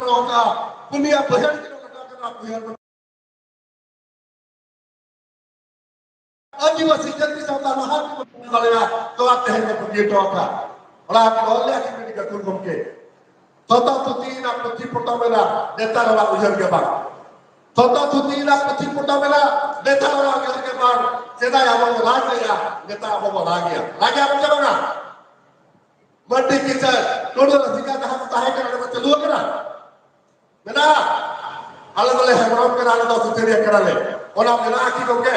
ᱱᱚᱝᱠᱟ ᱯᱩᱱᱭᱟ ᱵᱟᱹᱭᱦᱟᱹᱲ ᱠᱤᱱ ᱞᱟᱜᱟᱣ ᱠᱮᱫᱟ, ᱵᱟᱹᱭᱦᱟᱹᱲ ᱟᱹᱫᱤᱵᱟᱹᱥᱤ ᱡᱟᱹᱛᱤ ᱥᱟᱶᱛᱟ ᱞᱟᱦᱟ ᱛᱮᱵᱚᱱ ᱵᱚᱱ ᱫᱟᱲᱮᱭᱟᱜᱼᱟ, ᱱᱚᱣᱟ ᱛᱮᱦᱮᱧ ᱵᱚᱱ ᱵᱟᱹᱜᱤ ᱦᱚᱴᱚ ᱟᱠᱟᱫ᱾ ᱚᱱᱟ ᱠᱤᱱ ᱚᱞ ᱞᱮᱜᱼᱟ ᱠᱤᱱ ᱢᱤᱫ ᱜᱟᱹᱠᱷᱩᱲ ᱜᱚᱢᱠᱮ᱾ ᱥᱚᱛᱚ ᱛᱷᱩᱛᱤ ᱨᱮᱱᱟᱜ ᱯᱩᱛᱷᱤ ᱯᱚᱛᱚᱵ ᱢᱮᱱᱟᱜ, ᱱᱮᱛᱟᱨ ᱚᱱᱟ ᱩᱭᱦᱟᱹᱨ ᱜᱮ ᱵᱟᱝ᱾ ᱥᱚᱛᱚ ᱛᱷᱩᱛᱤ ᱨᱮᱱᱟᱜ ᱯᱩᱛᱷᱤ ᱯᱚᱛᱚᱵ ᱢᱮᱱᱟᱜ, ᱱᱮᱛᱟᱨ ᱚᱱᱟ ᱩᱭᱦᱟᱹᱨ ᱜᱮ ᱵᱟᱝ᱾ ᱥᱮᱫᱟᱭ ᱟᱵᱚ ᱵᱚᱱ ᱨᱟᱡᱽ ᱞᱮᱜᱼᱟ, ᱱᱮᱛᱟᱨ ᱟᱵᱚ ᱵᱚᱱ ᱨᱟᱡᱽ ᱮᱜᱼᱟ᱾ ᱨᱟᱡᱽ ᱮᱜᱼᱟ ᱵᱚᱱ ᱪᱮ ᱵᱟᱝᱟ? ᱢᱟᱹᱱᱰᱤ ᱠᱤᱥᱟᱹᱬ, ᱴᱩᱰᱩ ᱨᱟᱹᱥᱤᱠᱟ ᱡᱟᱦᱟᱸ ᱠᱚ ᱛᱟᱦᱮᱸ ᱠᱟᱱᱟ, ᱚᱸᱰᱮ ᱠᱚ ᱪᱟᱹᱞᱩ ᱟᱠᱟᱱᱟ? ᱢᱮᱱᱟᱜᱼᱟ᱾ ᱟᱞᱮ ᱫᱚᱞᱮ ᱦᱮᱢᱵᱨᱚᱢ ᱠᱟᱱᱟ, ᱟᱞᱮ ᱫᱚ ᱥᱩᱥᱟᱹᱨᱤᱭᱟᱹ ᱠᱟᱱᱟᱞᱮ᱾ ᱚᱱᱟ ᱢᱮᱱᱟᱜᱼᱟ ᱠᱤ ᱜᱚᱢᱠᱮ?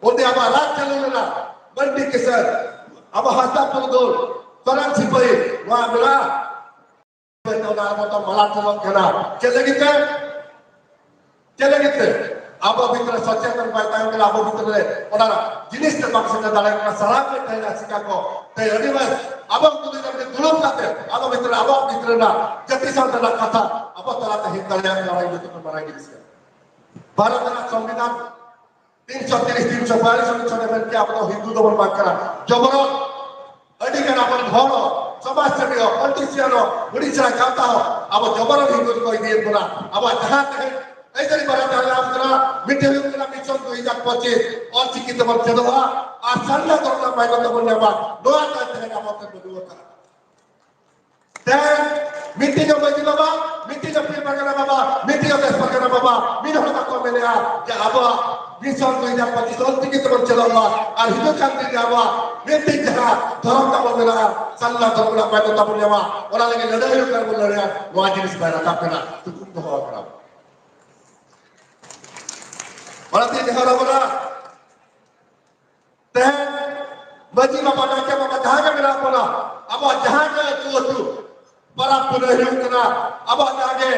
ᱚᱸᱰᱮ ᱟᱵᱚᱣᱟᱜ ᱨᱟᱡᱽ ᱪᱟᱹᱞᱩ ᱞᱮᱱᱟ, ᱢᱟᱹᱱᱰᱤ ᱠᱤᱥᱟᱹᱬ, ᱟᱵᱚ ᱦᱟᱸᱥᱫᱟ ᱯᱩᱨᱩᱫᱷᱩᱞ, ᱥᱚᱨᱮᱱ ᱥᱤᱯᱟᱹᱦᱤ, ᱱᱚᱣᱟ ᱢᱮᱱᱟᱜᱼᱟ᱾ ᱚᱱᱟ ᱟᱵᱚ ᱫᱚ ᱢᱟᱞᱟ ᱴᱚᱞᱚᱜ ᱠᱟᱱᱟ᱾ ᱪᱮᱫ ᱞᱟᱹᱜᱤᱫ ᱛᱮ? ᱪᱮᱫ ᱞᱟᱹᱜᱤᱫ ᱛᱮ? ᱟᱵᱚ ᱵᱷᱤᱛᱨᱤ ᱨᱮ ᱥᱚᱪᱮᱛᱚᱱ ᱵᱟᱭ ᱛᱟᱦᱮᱸ ᱠᱟᱱᱟ, ᱟᱵᱚ ᱵᱷᱤᱛᱨᱤ ᱨᱮ ᱚᱱᱟ ᱡᱤᱱᱤᱥ ᱛᱮ ᱵᱟᱝ ᱥᱮᱴᱮᱨ ᱫᱟᱲᱮᱭᱟᱜ ᱠᱟᱱᱟ, ᱥᱟᱨᱟ ᱠᱚ ᱛᱟᱦᱮᱸᱱᱟ ᱥᱤᱠᱟ ᱠᱚ᱾ ᱛᱮ ᱟᱹᱰᱤ ᱵᱮᱥ ᱟᱵᱚ ᱠᱚ ᱡᱩᱫᱤ ᱱᱚᱰᱮ ᱫᱩᱲᱩᱵ ᱠᱟᱛᱮ ᱟᱵᱚ ᱵᱷᱤᱛᱨᱤ ᱨᱮ ᱟᱵᱚᱣᱟᱜ ᱵᱷᱤᱛᱨᱤ ᱨᱮᱱᱟᱜ ᱡᱟᱹᱛᱤ ᱥᱟᱶᱛᱟ ᱨᱮᱱᱟᱜ ᱠᱟᱛᱷᱟ ᱟᱵᱚ ᱛᱟᱞᱟᱛᱮ ᱦᱮᱡ ᱫᱟᱲᱮᱭᱟᱜ ᱠᱟᱱᱟ, ᱚᱱᱟ ᱡᱚᱛᱚ ᱠᱷᱚᱱ ᱢᱟᱨᱟᱝ ᱡᱤᱱᱤᱥ ᱠᱟᱱᱟ᱾ ᱵᱷᱟᱨᱚᱛ ᱨᱮᱱᱟᱜ ᱥᱚᱝᱵᱤᱫᱷᱟᱱ ᱛᱤᱱᱥᱚ ᱛᱤᱨᱤᱥ, ᱛᱤᱱᱥᱚ ᱵᱟᱭᱟᱞᱤᱥ ᱚᱱᱩᱪᱷᱮᱫ ᱮ ᱢᱮᱱ ᱠᱮᱭᱟ, ᱟᱵᱚ ᱫᱚ ᱦᱤᱱᱫᱩ ᱫᱚᱵᱚᱱ ᱵᱟᱝ ᱠᱟᱱᱟ᱾ ᱡᱚᱵᱚᱨᱚᱱ ᱟᱹᱰᱤ ᱜᱟᱱ ᱟᱵᱚᱨᱮᱱ ᱦᱚᱲ ᱦᱚᱸ, ᱥᱚᱢᱟᱡᱽ ᱥᱮᱵᱤ ᱦᱚᱸ, ᱯᱚᱞᱤᱴᱤᱥᱤᱭᱟᱱ ᱦᱚᱸ, ᱩᱲᱤᱥᱥᱟ ᱜᱟᱶᱛᱟ ᱦᱚᱸ, ᱟᱵᱚ ᱡᱚᱵᱚᱨᱚᱱ ᱦᱤᱱᱫᱩ ᱨᱮᱠᱚ ᱤᱫᱤᱭᱮᱫ ᱵᱚᱱᱟ᱾ ᱟᱵᱚᱣᱟᱜ ᱡᱟᱦᱟᱸ ᱛᱮᱦᱮᱧ ᱟᱹᱭᱫᱟᱹᱨᱤ ᱵᱟᱨᱭᱟ ᱛᱟᱦᱮᱸ ᱞᱮᱱᱟ, ᱢᱤᱫᱴᱮᱱ ᱦᱩᱭᱩᱜ ᱠᱟᱱᱟ ᱢᱤᱥᱚᱱ ᱫᱩ ᱦᱟᱡᱟᱨ ᱯᱚᱸᱪᱤᱥ, ᱚᱞ ᱪᱤᱠᱤ ᱛᱮᱵᱚᱱ ᱪᱮᱫᱚᱜᱼᱟ ᱟᱨ ᱥᱟᱨᱱᱟ ᱫᱷᱚᱨᱚᱢ ᱨᱮᱱᱟᱜ ᱢᱟᱹᱱ ᱛᱮᱵᱚᱱ ᱧᱟᱢᱟ᱾ ᱱᱚᱣᱟ ᱛᱮ ᱛᱮᱦᱮᱧ ᱟᱵᱚ ᱛᱮ ᱵᱟᱹᱱᱩᱜ ᱟᱠᱟᱫᱟ᱾ ᱛᱮᱦᱮᱧ ᱢᱤᱫᱴᱤᱡ ᱦᱚᱸ ᱢᱟᱹᱡᱷᱤ ᱵᱟᱵᱟ, ᱢᱤᱫᱴᱤᱡ ᱦᱚᱸ ᱯᱤᱲ ᱯᱟᱨᱜᱟᱱᱟ ᱵᱟᱵᱟ, ᱢᱤᱫᱴᱤᱡ ᱦᱚᱸ ᱫᱮᱥ ᱯᱟᱨᱜᱟᱱᱟ ᱵᱟᱵᱟ, ᱢᱤᱫ ᱦᱚᱲ ᱵᱟᱠᱚ ᱢᱮᱱᱮᱜᱼᱟ ᱡᱮ ᱟᱵᱚᱣᱟᱜ ᱢᱤᱥᱚᱱ ᱫᱩ ᱦᱟᱡᱟᱨ ᱯᱚᱸᱪᱤᱥ ᱚᱞ ᱪᱤᱠᱤ ᱛᱮᱵᱚᱱ ᱪᱮᱫᱚᱜ ᱢᱟ᱾ ᱟᱨ ᱦᱤᱡᱩᱜ ᱠᱟᱱ ᱫᱤᱱ ᱨᱮ ᱟᱵᱚᱣᱟᱜ ᱢᱤᱫᱴᱤᱡ ᱡᱟᱦᱟᱸ ᱫᱷᱚᱨᱚᱢ ᱛᱟᱵᱚᱱ ᱢᱮᱱᱟᱜᱼᱟ, ᱥᱟᱨᱱᱟ ᱫᱷᱚᱨᱚᱢ ᱨᱮᱱᱟᱜ ᱢᱟᱹᱱ ᱛᱟᱵᱚᱱ ᱧᱟᱢᱟ, ᱚᱱᱟ ᱞᱟᱹᱜᱤᱫ ᱞᱟᱹᱲᱦᱟᱹᱭ ᱦᱩᱭᱩᱜ ᱠᱟᱱᱟ ᱵᱚᱱ ᱞᱟᱹᱲᱦᱟᱹᱭᱟ᱾ ᱱᱚᱣᱟ ᱡᱤᱱᱤᱥ ᱵᱟᱭ ᱨᱟᱠᱟᱵ ᱠᱟᱱᱟ, ᱛᱩᱠᱩᱢ ᱫᱚᱦᱚ ᱟᱠᱟᱱᱟ᱾ ᱚᱱᱟᱛᱮ ᱱᱮᱦᱚᱨ ᱟᱵᱚᱱᱟ, ᱛᱮᱦᱮᱧ ᱢᱟᱹᱡᱷᱤ ᱵᱟᱵᱟ, ᱱᱟᱭᱠᱮ ᱵᱟᱵᱟ, ᱡᱟᱦᱟᱸ ᱜᱮ ᱢᱮᱱᱟᱜ ᱵᱚᱱᱟ, ᱟᱵᱚᱣᱟᱜ ᱡᱟᱦᱟᱸ ᱜᱮ ᱟᱹᱛᱩ ᱟᱹᱛᱩ, ᱯᱟᱨᱟᱵᱽ ᱯᱩᱱᱟᱹᱭ ᱦᱩᱭᱩᱜ ᱠᱟᱱᱟ, ᱟᱵᱚᱣᱟᱜ ᱡᱟᱦᱟᱸ ᱜᱮ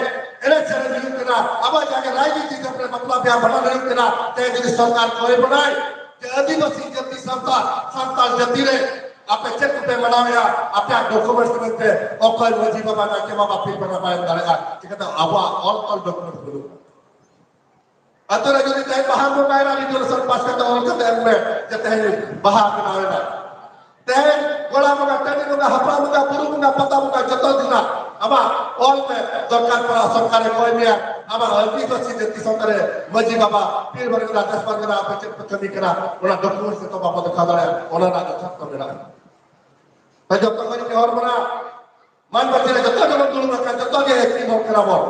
ᱮᱱᱮᱡ ᱥᱮᱨᱮᱧ ᱦᱩᱭᱩᱜ ᱠᱟᱱᱟ, ᱟᱵᱚᱣᱟᱜ ᱡᱟᱦᱟᱸ ᱜᱮ ᱨᱟᱡᱽᱱᱤᱛᱤ ᱡᱟᱦᱟᱸ ᱨᱮ ᱵᱟᱯᱞᱟ ᱵᱤᱦᱟ ᱵᱷᱟᱸᱰᱟᱱ ᱦᱩᱭᱩᱜ ᱠᱟᱱᱟ, ᱛᱮᱦᱮᱧ ᱡᱩᱫᱤ ᱥᱚᱨᱠᱟᱨ ᱠᱚᱭ ᱵᱚᱱᱟᱭ ᱡᱮ ᱟᱹᱫᱤᱵᱟᱹᱥᱤ ᱡᱟᱹᱛᱤ ᱥᱟᱶᱛᱟ, ᱥᱟᱱᱛᱟᱲ ᱡᱟᱹᱛᱤ ᱨᱮ ᱟᱯᱮ ᱪᱮᱫ ᱠᱚᱯᱮ ᱢᱟᱱᱟᱣᱮᱫᱼᱟ, ᱟᱯᱮᱭᱟᱜ ᱰᱚᱠᱩᱢᱮᱱᱴᱥ ᱢᱮᱱᱛᱮ ᱚᱠᱚᱭ ᱢᱟᱹᱡᱷᱤ ᱵᱟᱵᱟ, ᱱᱟᱭᱠᱮ ᱵᱟᱵᱟ ᱯᱤᱲ ᱵᱟᱵᱟ ᱵᱟᱭ ᱮᱢ ᱫᱟᱲᱮᱭᱟᱜᱼᱟ? ᱪᱤᱠᱟᱹᱛᱮ ᱟᱵᱚᱣᱟᱜ ᱚᱞ ᱛᱚᱞ ᱰᱚᱠᱩᱢᱮᱱᱴᱥ ᱵᱟᱹᱱᱩᱜᱼᱟ? ᱟᱛᱳ ᱨᱮ ᱡᱩᱫᱤ ᱛᱮᱦᱮᱧ ᱵᱟᱦᱟ ᱵᱚᱸᱜᱟᱭᱮᱱᱟ, ᱨᱤᱡᱩᱞᱮᱥᱚᱱ ᱯᱟᱥ ᱠᱟᱛᱮ ᱚᱞ ᱠᱟᱛᱮ ᱮᱢ ᱢᱮ ᱡᱮ ᱛᱮᱦᱮᱧ ᱵᱟᱦᱟ ᱵᱮᱱᱟᱣ ᱮᱱᱟ᱾ ᱛᱮᱦᱮᱧ ᱜᱚᱲᱟ ᱵᱚᱸᱜᱟ, ᱴᱟᱺᱰᱤ ᱵᱚᱸᱜᱟ, ᱦᱟᱯᱲᱟᱢ ᱵᱚᱸᱜᱟ, ᱵᱩᱨᱩ ᱵᱚᱸᱜᱟ, ᱯᱟᱛᱟ ᱵᱚᱸᱜᱟ, ᱡᱚᱛᱚ ᱫᱤᱱᱟᱜ ᱟᱢᱟᱜ ᱚᱞ ᱢᱮ, ᱫᱚᱨᱠᱟᱨ ᱯᱟᱲᱟᱜ ᱥᱚᱨᱠᱟᱨᱮ ᱠᱚᱭ ᱢᱮᱭᱟ᱾ ᱟᱢᱟᱜ ᱟᱹᱫᱤᱵᱟᱹᱥᱤ ᱡᱟᱹᱛᱤ ᱥᱟᱶᱛᱟ ᱨᱮ ᱢᱟᱹᱡᱷᱤ ᱵᱟᱵᱟ, ᱯᱤᱲ ᱵᱟᱨᱜᱟᱱᱟ, ᱫᱮᱥ ᱵᱟᱨᱜᱟᱱᱟ ᱟᱯᱮ ᱪᱮᱫ ᱯᱮ ᱠᱟᱹᱢᱤ ᱠᱟᱱᱟ, ᱚᱱᱟ ᱰᱚᱠᱩᱢᱮᱱᱴᱥ ᱡᱚᱛᱚ ᱵᱟᱵᱚ ᱫᱮᱠᱷᱟᱣ ᱫᱟᱲᱮᱭᱟᱜᱼᱟ, ᱚᱱᱟ ᱨᱮᱱᱟᱜ ᱡᱚᱛᱷᱟᱛ ᱠᱚ ᱢᱮᱱᱟᱜᱼᱟ᱾ ᱛᱚ ᱡᱚᱛᱚ ᱠᱚ ᱡᱩᱫᱤ ᱦᱚᱲ ᱵᱚᱱᱟ ᱢᱟᱱ ᱯᱟᱹᱨᱥᱤ ᱨᱮ ᱡᱚᱛᱚ ᱜᱮᱵᱚᱱ ᱫᱩᱲᱩᱵ ᱟᱠᱟᱱ, ᱡᱚᱛᱚ ᱜᱮ ᱮᱠᱤ ᱦᱚᱲ ᱠᱟᱱᱟ ᱵᱚᱱ᱾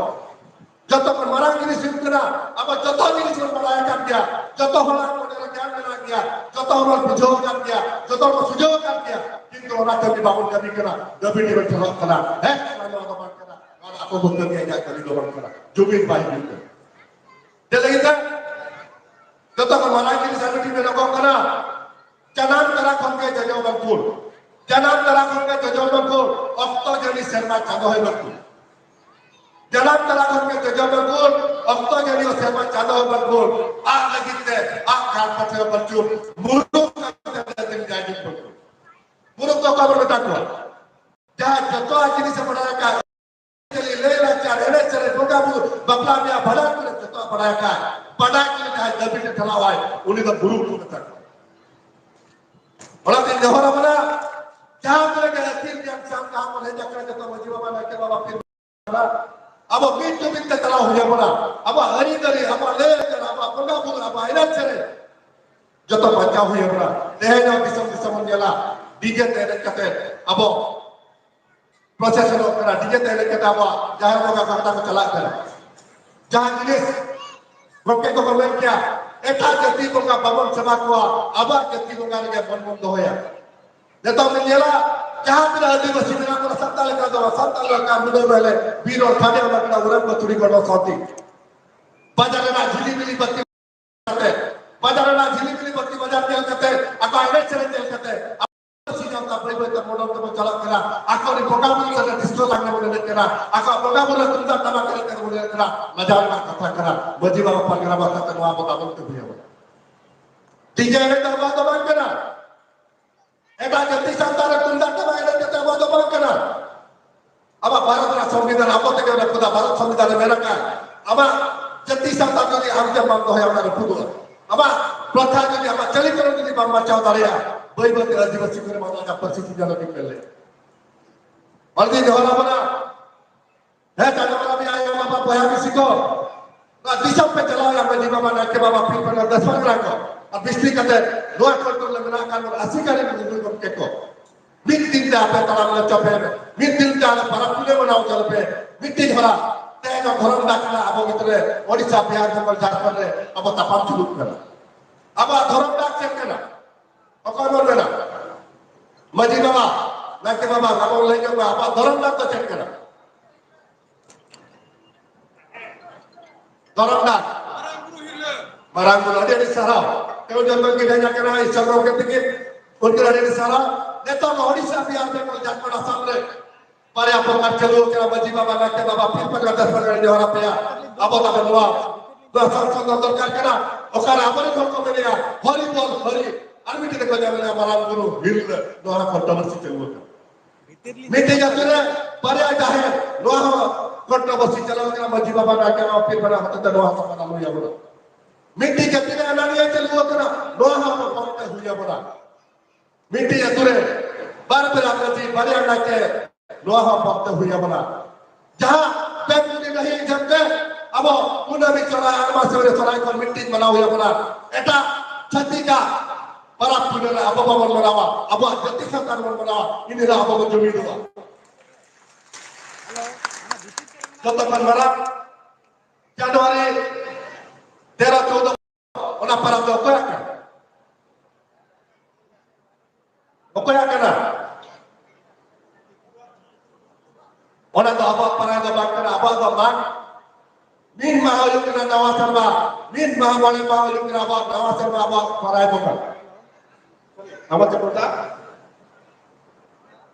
ᱡᱚᱛᱚ ᱠᱷᱚᱱ ᱢᱟᱨᱟᱝ ᱡᱤᱱᱤᱥ ᱦᱩᱭᱩᱜ ᱠᱟᱱᱟ, ᱟᱵᱚ ᱡᱚᱛᱚ ᱡᱤᱱᱤᱥ ᱵᱚᱱ ᱵᱟᱲᱟᱭ ᱟᱠᱟᱫ ᱜᱮᱭᱟ, ᱡᱚᱛᱚ ᱦᱚᱲᱟᱜ ᱢᱚᱱᱮ ᱨᱮ ᱜᱮᱭᱟᱱ ᱢᱮᱱᱟᱜ ᱜᱮᱭᱟ, ᱡᱚᱛᱚ ᱦᱚᱲ ᱵᱚᱱ ᱵᱩᱡᱷᱟᱹᱣ ᱟᱠᱟᱫ ᱜᱮᱭᱟ, ᱡᱚᱛᱚ ᱦᱚᱲ ᱵᱚᱱ ᱥᱩᱡᱷᱟᱹᱣ ᱟᱠᱟᱫ ᱜᱮᱭᱟ, ᱠᱤᱱᱛᱩ ᱚᱱᱟ ᱠᱟᱹᱢᱤ ᱵᱟᱵᱚᱱ ᱠᱟᱹᱢᱤ ᱠᱟᱱᱟ, ᱫᱟᱹᱵᱤ ᱴᱷᱮᱱ ᱵᱚᱱ ᱴᱷᱮᱞᱚᱜ ᱠᱟᱱᱟ᱾ ᱦᱮᱸ, ᱚᱱᱟ ᱫᱚ ᱵᱟᱝ ᱠᱟᱱᱟ, ᱚᱱᱟ ᱟᱠᱚ ᱠᱚ ᱠᱟᱹᱢᱤᱭᱟ, ᱤᱧᱟᱹᱜ ᱠᱟᱹᱢᱤ ᱫᱚ ᱵᱟᱝ ᱠᱟᱱᱟ, ᱡᱩᱢᱤᱫ ᱵᱟᱭ ᱦᱩᱭᱩᱜ ᱠᱟᱱᱟ᱾ ᱪᱮᱫ ᱞᱟᱹᱜᱤᱫ ᱛᱮ? ᱡᱚᱛᱚ ᱠᱷᱚᱱ ᱢᱟᱨᱟᱝ ᱡᱤᱱᱤᱥ ᱟᱨ ᱢᱤᱫᱴᱤᱡ ᱢᱮᱱᱚᱜᱚᱜ ᱠᱟᱱᱟ, ᱡᱟᱱᱟᱢ ᱛᱚᱨᱟ ᱠᱷᱚᱱ ᱜᱮ ᱡᱚᱡᱚ ᱵᱟᱝᱠᱩᱞ, ᱡᱟᱱᱟᱢ ᱛᱚᱨᱟ ᱠᱷᱚᱱ ᱜᱮ ᱡᱚᱡᱚ ᱵᱟᱝᱠᱩᱞ, ᱚᱠᱛᱚ ᱡᱟᱹᱱᱤ ᱥᱮᱨᱢᱟ ᱪᱟᱸᱫᱚ ᱦᱚᱸᱭ ᱵᱟᱝᱠᱩᱞ᱾ ᱡᱟᱱᱟᱢ ᱛᱚᱨᱟ ᱠᱷᱚᱱ ᱜᱮ ᱡᱚᱡᱚ ᱵᱟᱝᱠᱩᱞ, ᱚᱠᱛᱚ ᱡᱟᱹᱱᱤ ᱥᱮᱨᱢᱟ ᱪᱟᱸᱫᱚ ᱦᱚᱸᱭ ᱵᱟᱝᱠᱩᱞ᱾ ᱟᱜ ᱞᱟᱹᱜᱤᱫ ᱛᱮ ᱟᱜ ᱠᱟᱱ ᱯᱟᱹᱴᱷᱩᱣᱟᱹ ᱵᱟᱹᱪᱩᱜ, ᱢᱩᱨᱩᱠ ᱠᱟᱛᱮ ᱫᱤᱱ ᱡᱟᱭ ᱡᱩᱜᱽ ᱵᱟᱝᱠᱩᱞ᱾ ᱢᱩᱨᱩᱠ ᱫᱚ ᱚᱠᱟ ᱵᱚᱱ ᱢᱮᱛᱟ ᱠᱚᱣᱟ? ᱡᱟᱦᱟᱸ ᱡᱚᱛᱚᱣᱟᱜ ᱡᱤᱱᱤᱥ ᱮ ᱵᱟᱲᱟᱭ ᱠᱟᱜ, ᱞᱟᱹᱭ ᱞᱟᱠᱪᱟᱨ, ᱮᱱᱮᱡ ᱥᱮᱨᱮᱧ, ᱵᱚᱸᱜᱟ ᱵᱩᱨᱩ, ᱵᱟᱯᱞᱟ ᱵᱤᱦᱟ, ᱵᱷᱟᱸᱰᱟᱱ ᱠᱚᱨᱮ ᱡᱚᱛᱚᱣᱟᱜ ᱵᱟᱲᱟᱭ ᱠᱟᱜ, ᱵᱟᱰᱟᱭ ᱠᱚ ᱡᱟᱦᱟᱸᱭ ᱫᱟᱹᱵᱤ ᱴᱷᱮᱱ ᱴᱷᱮᱞᱟᱣᱟᱭ, ᱩᱱᱤ ᱫᱚ ᱵᱩᱨᱩ ᱠᱚ ᱢᱮᱛᱟ ᱠᱚᱣᱟ᱾ ᱚᱱᱟᱛᱮ ᱱᱮᱦᱚᱨ ᱟᱵᱚᱱᱟ, ᱡᱟᱦᱟᱸ ᱠᱚᱨᱮ ᱜᱮ ᱟᱹᱠᱤᱞ ᱜᱮᱭᱟᱱ ᱥᱟᱶ ᱛᱟᱦᱟᱸ ᱵᱚᱱ ᱦᱮᱡ ᱟᱠᱟᱱᱟ, ᱡᱚᱛᱚ ᱢᱟᱹᱡᱷᱤ ᱵᱟᱵᱟ, ᱱᱟᱭᱠᱮ ᱵᱟᱵᱟ, ᱯᱤᱲ ᱵᱟᱵᱟ, ᱟᱵᱚ ᱢᱤᱫ ᱡᱩᱢᱤᱫ ᱛᱮ ᱪᱟᱞᱟᱣ ᱦᱩᱭ ᱟᱵᱚᱱᱟ᱾ ᱟᱵᱚᱣᱟᱜ ᱟᱹᱨᱤᱪᱟᱹᱞᱤ, ᱟᱵᱚᱣᱟᱜ ᱞᱟᱹᱭ ᱞᱟᱠᱪᱟᱨ, ᱟᱵᱚᱣᱟᱜ ᱵᱚᱸᱜᱟ ᱵᱩᱨᱩ, ᱟᱵᱚᱣᱟᱜ ᱮᱱᱮᱡ ᱥᱮᱨᱮᱧ ᱡᱚᱛᱚ ᱵᱟᱧᱪᱟᱣ ᱦᱩᱭ ᱟᱵᱚᱱᱟ᱾ ᱛᱮᱦᱮᱧ ᱦᱚᱸ ᱫᱤᱥᱚᱢ ᱫᱤᱥᱚᱢ ᱵᱚᱱ ᱧᱮᱞᱟ, ᱰᱤᱡᱮ ᱛᱮ ᱮᱱᱮᱡ ᱠᱟᱛᱮ ᱟᱵᱚ ᱯᱨᱚᱥᱮᱥᱚᱱᱚᱜ ᱠᱟᱱᱟ, ᱰᱤᱡᱮ ᱛᱮ ᱮᱱᱮᱡ ᱠᱟᱛᱮ ᱟᱵᱚᱣᱟᱜ ᱡᱟᱦᱮᱨ ᱵᱚᱸᱜᱟ ᱜᱟᱶᱛᱟ ᱠᱚ ᱪᱟᱞᱟᱜ ᱠᱟᱱᱟ᱾ ᱡᱟᱦᱟᱸ ᱡᱤᱱᱤᱥ ᱜᱚᱢᱠᱮ ᱠᱚᱠᱚ ᱢᱮᱱ ᱠᱮᱭᱟ, ᱮᱴᱟᱜ ᱡᱟᱹᱛᱤ ᱵᱚᱸᱜᱟ ᱵᱟᱵᱚᱱ ᱥᱮᱵᱟ ᱠᱚᱣᱟ, ᱟᱵᱚᱣᱟᱜ ᱡᱟᱹᱛᱤ ᱵᱚᱸᱜᱟ ᱨᱮᱜᱮ ᱢᱚᱱ ᱵᱚᱱ ᱫᱚᱦᱚᱭᱟ᱾ ᱱᱤᱛᱚᱜ ᱵᱤᱱ ᱧᱮᱞᱟ, ᱡᱟᱦᱟᱸ ᱛᱤᱱᱟᱹᱜ ᱟᱹᱫᱤᱵᱟᱹᱥᱤ ᱢᱮᱱᱟᱜ ᱵᱚᱱᱟ, ᱥᱟᱱᱛᱟᱲ ᱞᱮᱠᱟ ᱫᱚ ᱵᱟᱝ, ᱥᱟᱱᱛᱟᱲ ᱞᱮᱠᱟ ᱢᱩᱰᱟᱹ ᱵᱟᱭᱞᱮ, ᱵᱤᱨ ᱨᱚᱲ ᱥᱟᱰᱮ ᱚᱱᱟ ᱠᱟᱱᱟ, ᱩᱨᱟᱝ ᱠᱚ ᱪᱩᱲᱤ ᱜᱚᱸᱰᱚ ᱥᱟᱶᱛᱮ᱾ ᱵᱟᱡᱟᱨ ᱨᱮᱱᱟᱜ ᱡᱷᱤᱞᱤᱢᱤᱞᱤ ᱵᱟᱹᱛᱤ ᱠᱟᱛᱮ, ᱵᱟᱡᱟᱨ ᱨᱮᱱᱟᱜ ᱡᱷᱤᱞᱤᱢᱤᱞᱤ ᱵᱟᱹᱛᱤ ᱵᱟᱡᱟᱨ ᱧᱮᱞ ᱠᱟᱛᱮ, ᱟᱠᱚᱣᱟᱜ ᱮᱱᱮᱡ ᱥᱮᱨᱮᱧ ᱧᱮᱞ ᱠᱟᱛᱮ, ᱟᱵᱚ ᱥᱤᱧ ᱚᱱᱠᱟ ᱵᱟᱹᱭ ᱵᱟᱹᱭ ᱢᱚᱰᱚᱞ ᱛᱮᱵᱚᱱ ᱪᱟᱞᱟᱜ ᱠᱟᱱᱟ, ᱟᱠᱚ ᱨᱮᱱ ᱵᱚᱸᱜᱟ ᱵᱩᱨᱩ ᱥᱟᱞᱟᱜ ᱰᱤᱥᱠᱳ ᱞᱟᱜᱽᱲᱮ ᱵᱚᱱ ᱮᱱᱮᱡ ᱠᱟᱱᱟ, ᱟᱠᱚᱣᱟᱜ ᱵᱚᱸᱜᱟ ᱵᱩᱨᱩ ᱨᱮ ᱛᱩᱢᱫᱟᱜ ᱴᱟᱢᱟᱠ ᱮᱱᱮᱡ ᱠᱟᱛᱮ ᱵᱚᱱ ᱮᱱᱮᱡ ᱠᱟᱱᱟ᱾ ᱞᱟᱡᱟᱣ ᱨᱮᱱᱟᱜ ᱠᱟᱛᱷᱟ ᱠᱟᱱᱟ᱾ ᱢᱟᱹᱡᱷᱤ ᱵᱟᱵᱟ ᱯᱟᱨᱜᱟᱱᱟ ᱵᱟᱠᱷᱨᱟ ᱛᱮ ᱱᱚᱣᱟ ᱵᱚ ᱫᱟᱵᱚᱱ ᱛᱮ ᱦᱩᱭ ᱟᱵᱚᱱᱟ᱾ ᱰᱤᱡᱮ ᱮᱱᱮᱡ ᱫᱚ ᱟᱵᱚᱣᱟᱜ ᱫᱚ ᱵᱟᱝ ᱠᱟᱱᱟ᱾ ᱮᱴᱟᱜ ᱡᱟᱹᱛᱤ ᱥᱟᱶᱛᱟ ᱨᱮ ᱛᱩᱢᱫᱟᱜ ᱴᱟᱢᱟᱠ ᱮᱱᱮᱡ ᱠᱟᱛᱮ ᱟᱵᱚᱣᱟᱜ ᱫᱚ ᱵᱟᱝ ᱠᱟᱱᱟ᱾ ᱟᱵᱚᱣᱟᱜ ᱵᱷᱟᱨᱚᱛ ᱨᱮᱱᱟᱜ ᱥᱚᱝᱵᱤᱫᱷᱟᱱ ᱟᱵᱚ ᱛᱮᱜᱮ ᱨᱟᱹᱯᱩᱫᱟ᱾ ᱵᱷᱟᱨᱚᱛ ᱥᱚᱝᱵᱤᱫᱷᱟᱱ ᱨᱮ ᱢᱮᱱᱟᱜ ᱠᱟᱜ, ᱟᱢᱟᱜ ᱡᱟᱹᱛᱤ ᱥᱟᱶᱛᱟ ᱡᱩᱫᱤ ᱟᱢ ᱛᱮ ᱵᱟᱢ ᱫᱚᱦᱚᱭᱟ, ᱚᱱᱟ ᱨᱟᱹᱯᱩᱫᱚᱜᱼᱟ᱾ ᱟᱢᱟᱜ ᱯᱨᱚᱛᱷᱟ ᱡᱩᱫᱤ, ᱟᱢᱟᱜ ᱪᱟᱹᱞᱤ ᱪᱚᱞᱚᱱ ᱡᱩᱫᱤ ᱵᱟᱢ ᱵᱟᱧᱪᱟᱣ ᱫᱟᱲᱮᱭᱟᱜᱼᱟ, ᱵᱟᱹᱭ ᱵᱟᱹᱭ ᱛᱮ ᱟᱹᱫᱤᱵᱟᱹᱥᱤ ᱠᱚᱨᱮ ᱢᱟ ᱚᱱᱟ ᱯᱟᱹᱨᱥᱤ ᱪᱤᱱᱦᱟᱹ ᱫᱚ ᱴᱷᱤᱠ ᱞᱮ᱾ ᱟᱹᱰᱤ ᱡᱚᱦᱟᱨ ᱟᱵᱚᱱᱟ᱾ ᱦᱮᱸ, ᱪᱟᱸᱫᱳ ᱵᱚᱸᱜᱟ ᱨᱮᱭᱟᱜ ᱟᱭᱳ ᱵᱟᱵᱟ, ᱵᱚᱭᱦᱟ ᱢᱤᱥᱤ ᱠᱚ, ᱱᱚᱣᱟ ᱫᱤᱥᱚᱢ ᱯᱮ ᱪᱟᱞᱟᱣ ᱮᱱᱟ, ᱢᱟᱹᱡᱷᱤ ᱵᱟᱵᱟ, ᱱᱟᱭᱠᱮ ᱵᱟᱵᱟ, ᱯᱤᱲ ᱯᱟᱹᱱᱟ, ᱫᱟᱥ ᱯᱟᱨᱜᱟᱱᱟ ᱠᱚ, ᱟᱨ ᱵᱤᱥᱛᱤ ᱠᱟᱛᱮ ᱱᱚᱣᱟ ᱠᱚᱱᱴᱨᱳᱞ ᱨᱮ ᱢᱮᱱᱟᱜ ᱟᱠᱟᱫ ᱵᱚᱱ ᱟᱥᱤᱠᱟᱨᱤ ᱜᱩᱨᱩ ᱜᱚᱢᱠᱮ ᱠᱚ, ᱢᱤᱫ ᱫᱤᱱ ᱛᱮ ᱟᱯᱮ ᱛᱟᱲᱟᱢ ᱞᱮ ᱪᱟᱯᱮ, ᱢᱤᱫ ᱫᱤᱱ ᱛᱮ ᱟᱞᱮ ᱯᱟᱨᱟᱵᱽ ᱯᱩᱱᱟᱹᱭ ᱢᱟᱱᱟᱣ ᱦᱚᱪᱚ ᱞᱮᱯᱮ, ᱢᱤᱫᱴᱤᱡ ᱦᱚᱨᱟ᱾ ᱛᱮᱦᱮᱧ ᱫᱚ ᱫᱷᱚᱨᱚᱢ ᱰᱟᱠ ᱠᱟᱱᱟ ᱟᱵᱚ ᱵᱷᱤᱛᱨᱤ ᱨᱮ, ᱳᱰᱤᱥᱟ, ᱵᱤᱦᱟᱨ, ᱵᱮᱝᱜᱚᱞ, ᱡᱷᱟᱲᱠᱷᱚᱸᱰ ᱨᱮ ᱟᱵᱚ ᱛᱟᱯᱟᱢ ᱪᱩᱞᱩᱜ ᱠᱟᱱᱟ᱾ ᱟᱵᱚᱣᱟᱜ ᱫᱷᱚᱨᱚᱢ ᱰᱟᱠ ᱪᱮᱫ ᱠᱟᱱᱟ? ᱚᱠᱚᱭ ᱵᱚᱱ ᱢᱮᱱᱟ? ᱢᱟᱹᱡᱷᱤ ᱵᱟᱵᱟ, ᱱᱟᱭᱠᱮ ᱵᱟᱵᱟ, ᱟᱵᱚ ᱵᱚᱱ ᱞᱟᱹᱭ ᱧᱚᱜ ᱠᱚᱣᱟ, ᱟᱵᱚᱣᱟᱜ ᱫᱷᱚᱨᱚᱢ ᱰᱟᱠ ᱫᱚ ᱪᱮᱫ ᱠᱟᱱᱟ? ᱫᱷᱚᱨᱚᱢ ᱰᱟᱠ᱾ ᱢᱟᱨᱟᱝ ᱵᱩᱨᱩ, ᱟᱹᱰᱤ ᱟᱹᱰᱤ ᱥᱟᱨᱦᱟᱣ᱾ ᱛᱮᱦᱮᱧ ᱡᱚᱛᱚ ᱜᱮ ᱦᱮᱡ ᱟᱠᱟᱱᱟ, ᱤᱥᱚᱨ ᱜᱚᱢᱠᱮ ᱛᱤᱠᱤᱱ, ᱩᱱᱠᱤᱱ ᱟᱹᱰᱤ ᱟᱹᱰᱤ ᱥᱟᱨᱦᱟᱣ᱾ ᱱᱤᱛᱚᱜ ᱫᱚ ᱳᱰᱤᱥᱟ, ᱵᱤᱦᱟᱨ, ᱵᱮᱝᱜᱚᱞ, ᱡᱷᱟᱲᱠᱷᱚᱸᱰ, ᱟᱥᱟᱢ ᱨᱮ ᱵᱟᱨᱭᱟ ᱯᱨᱳᱜᱨᱟᱢ ᱪᱟᱹᱞᱩ ᱟᱠᱟᱱᱟ, ᱢᱟᱹᱡᱷᱤ ᱵᱟᱵᱟ, ᱱᱟᱭᱠᱮ ᱵᱟᱵᱟ, ᱯᱤᱲ ᱯᱟᱠᱟ, ᱫᱟᱥ ᱯᱟᱠᱟ, ᱡᱚᱦᱟᱨ ᱟᱯᱮᱭᱟ᱾ ᱟᱵᱚ ᱛᱟᱵᱚ ᱱᱚᱣᱟ, ᱱᱚᱣᱟ ᱥᱟᱝᱥᱚᱫ ᱫᱚ ᱫᱚᱨᱠᱟᱨ ᱠᱟᱱᱟ᱾ ᱚᱠᱟᱨᱮ ᱟᱵᱚᱨᱮᱱ ᱦᱚᱲ ᱠᱚ ᱢᱮᱱᱮᱜᱼᱟ, ᱦᱚᱨᱤ ᱵᱚᱞ, ᱦᱚᱨᱤ᱾ ᱟᱨ ᱢᱤᱫᱴᱮᱱ ᱠᱚ ᱧᱟᱢ ᱞᱮᱜᱼᱟ, ᱢᱟᱨᱟᱝ ᱵᱩᱨᱩ, ᱦᱤᱨᱞᱟᱹ, ᱱᱚᱣᱟ ᱠᱚᱱᱴᱨᱳᱵᱷᱟᱨᱥᱤ ᱪᱟᱹᱞᱩ ᱟᱠᱟᱱᱟ᱾ ᱢᱤᱫᱴᱮᱡ ᱟᱹᱛᱩ ᱨᱮ ᱵᱟᱨᱭᱟ ᱡᱟᱦᱮᱨ, ᱱᱚᱣᱟ ᱦᱚᱸ ᱠᱚᱱᱴᱨᱳᱵᱷᱟᱨᱥᱤ ᱪᱟᱞᱟᱣ ᱠᱟᱱᱟ, ᱢᱟᱹᱡᱷᱤ ᱵᱟᱵᱟ, ᱱᱟᱭᱠᱮ ᱵᱟᱵᱟ, ᱯᱤᱲ ᱵᱟᱵᱟ ᱦᱚᱛᱮᱛᱮ ᱱᱚᱣᱟ ᱦᱚᱸ ᱥᱟᱢᱟᱫᱷᱟᱱ ᱦᱩᱭ ᱟᱵᱚᱱᱟ᱾ ᱢᱤᱫᱴᱮᱡ ᱡᱟᱹᱛᱤ ᱨᱮ ᱟᱱᱟᱱᱤᱭᱟᱹ ᱪᱟᱹᱞᱩ ᱟᱠᱟᱱᱟ, ᱱᱚᱣᱟ ᱦᱚᱸ ᱟᱵᱚ ᱵᱟᱝ ᱛᱮ ᱦᱩᱭ ᱟᱵᱚᱱᱟ᱾ ᱢᱤᱫᱴᱮᱡ ᱟᱹᱛᱩ ᱨᱮ ᱵᱟᱨ ᱯᱮ ᱢᱟᱹᱡᱷᱤ, ᱵᱟᱨᱭᱟ ᱱᱟᱭᱠᱮ, ᱱᱚᱣᱟ ᱦᱚᱸ ᱵᱟᱝ ᱛᱮ ᱦᱩᱭ ᱟᱵᱚᱱᱟ᱾ ᱡᱟᱦᱟᱸ ᱯᱮ ᱯᱩᱱᱤ ᱰᱟᱹᱦᱤ ᱡᱟᱢᱛᱮ ᱟᱵᱚ ᱠᱩᱱᱟᱹᱢᱤ ᱥᱚᱦᱨᱟᱭ, ᱟᱨ ᱢᱟᱥᱮ ᱥᱚᱦᱨᱟᱭ ᱠᱷᱚᱱ ᱢᱤᱫᱴᱤᱡ ᱢᱟᱱᱟᱣ ᱦᱩᱭ ᱟᱵᱚᱱᱟ᱾ ᱮᱴᱟᱜ ᱪᱷᱟᱹᱛᱤᱠᱟᱜ ᱯᱟᱨᱟᱵᱽ ᱯᱩᱱᱟᱹᱭ ᱨᱮ ᱟᱵᱚ ᱵᱟᱵᱚᱱ ᱢᱟᱱᱟᱣᱟ, ᱟᱵᱚᱣᱟᱜ ᱡᱟᱹᱛᱤ ᱥᱟᱱᱛᱟᱲ ᱵᱚᱱ ᱢᱟᱱᱟᱣᱟ, ᱤᱱᱟᱹ ᱦᱤᱞᱳᱜ ᱟᱵᱚ ᱵᱚᱱ ᱡᱩᱢᱤᱫᱚᱜᱼᱟ᱾ ᱡᱚᱛᱚ ᱠᱷᱚᱱ ᱢᱟᱨᱟᱝ ᱡᱟᱱᱩᱣᱟᱨᱤ ᱛᱮᱨᱚ ᱪᱳᱣᱫᱚ ᱚᱱᱟ ᱯᱟᱨᱟᱵᱽ ᱫᱚ ᱚᱠᱚᱭᱟᱜ ᱠᱟᱱᱟ? ᱚᱠᱚᱭᱟᱜ ᱠᱟᱱᱟ? ᱚᱱᱟ ᱫᱚ ᱟᱵᱚᱣᱟᱜ ᱯᱟᱨᱟᱵᱽ ᱫᱚ ᱵᱟᱝ ᱠᱟᱱᱟ᱾ ᱟᱵᱚᱣᱟᱜ ᱫᱚ ᱢᱟᱜᱽ ᱢᱤᱫ ᱢᱟᱦᱟ ᱦᱩᱭᱩᱜ ᱠᱟᱱᱟ ᱱᱟᱣᱟ ᱥᱮᱨᱢᱟ, ᱢᱤᱫ ᱢᱟᱦᱟ ᱢᱚᱬᱮ ᱢᱟᱦᱟ ᱦᱩᱭᱩᱜ ᱠᱟᱱᱟ ᱟᱵᱚᱣᱟᱜ ᱱᱟᱣᱟ ᱥᱮᱨᱢᱟ, ᱟᱵᱚᱣᱟᱜ ᱯᱟᱨᱟᱵᱽ ᱵᱚᱸᱜᱟ᱾ ᱟᱵᱚ ᱪᱮᱫ ᱠᱚ ᱢᱮᱛᱟᱜᱼᱟ?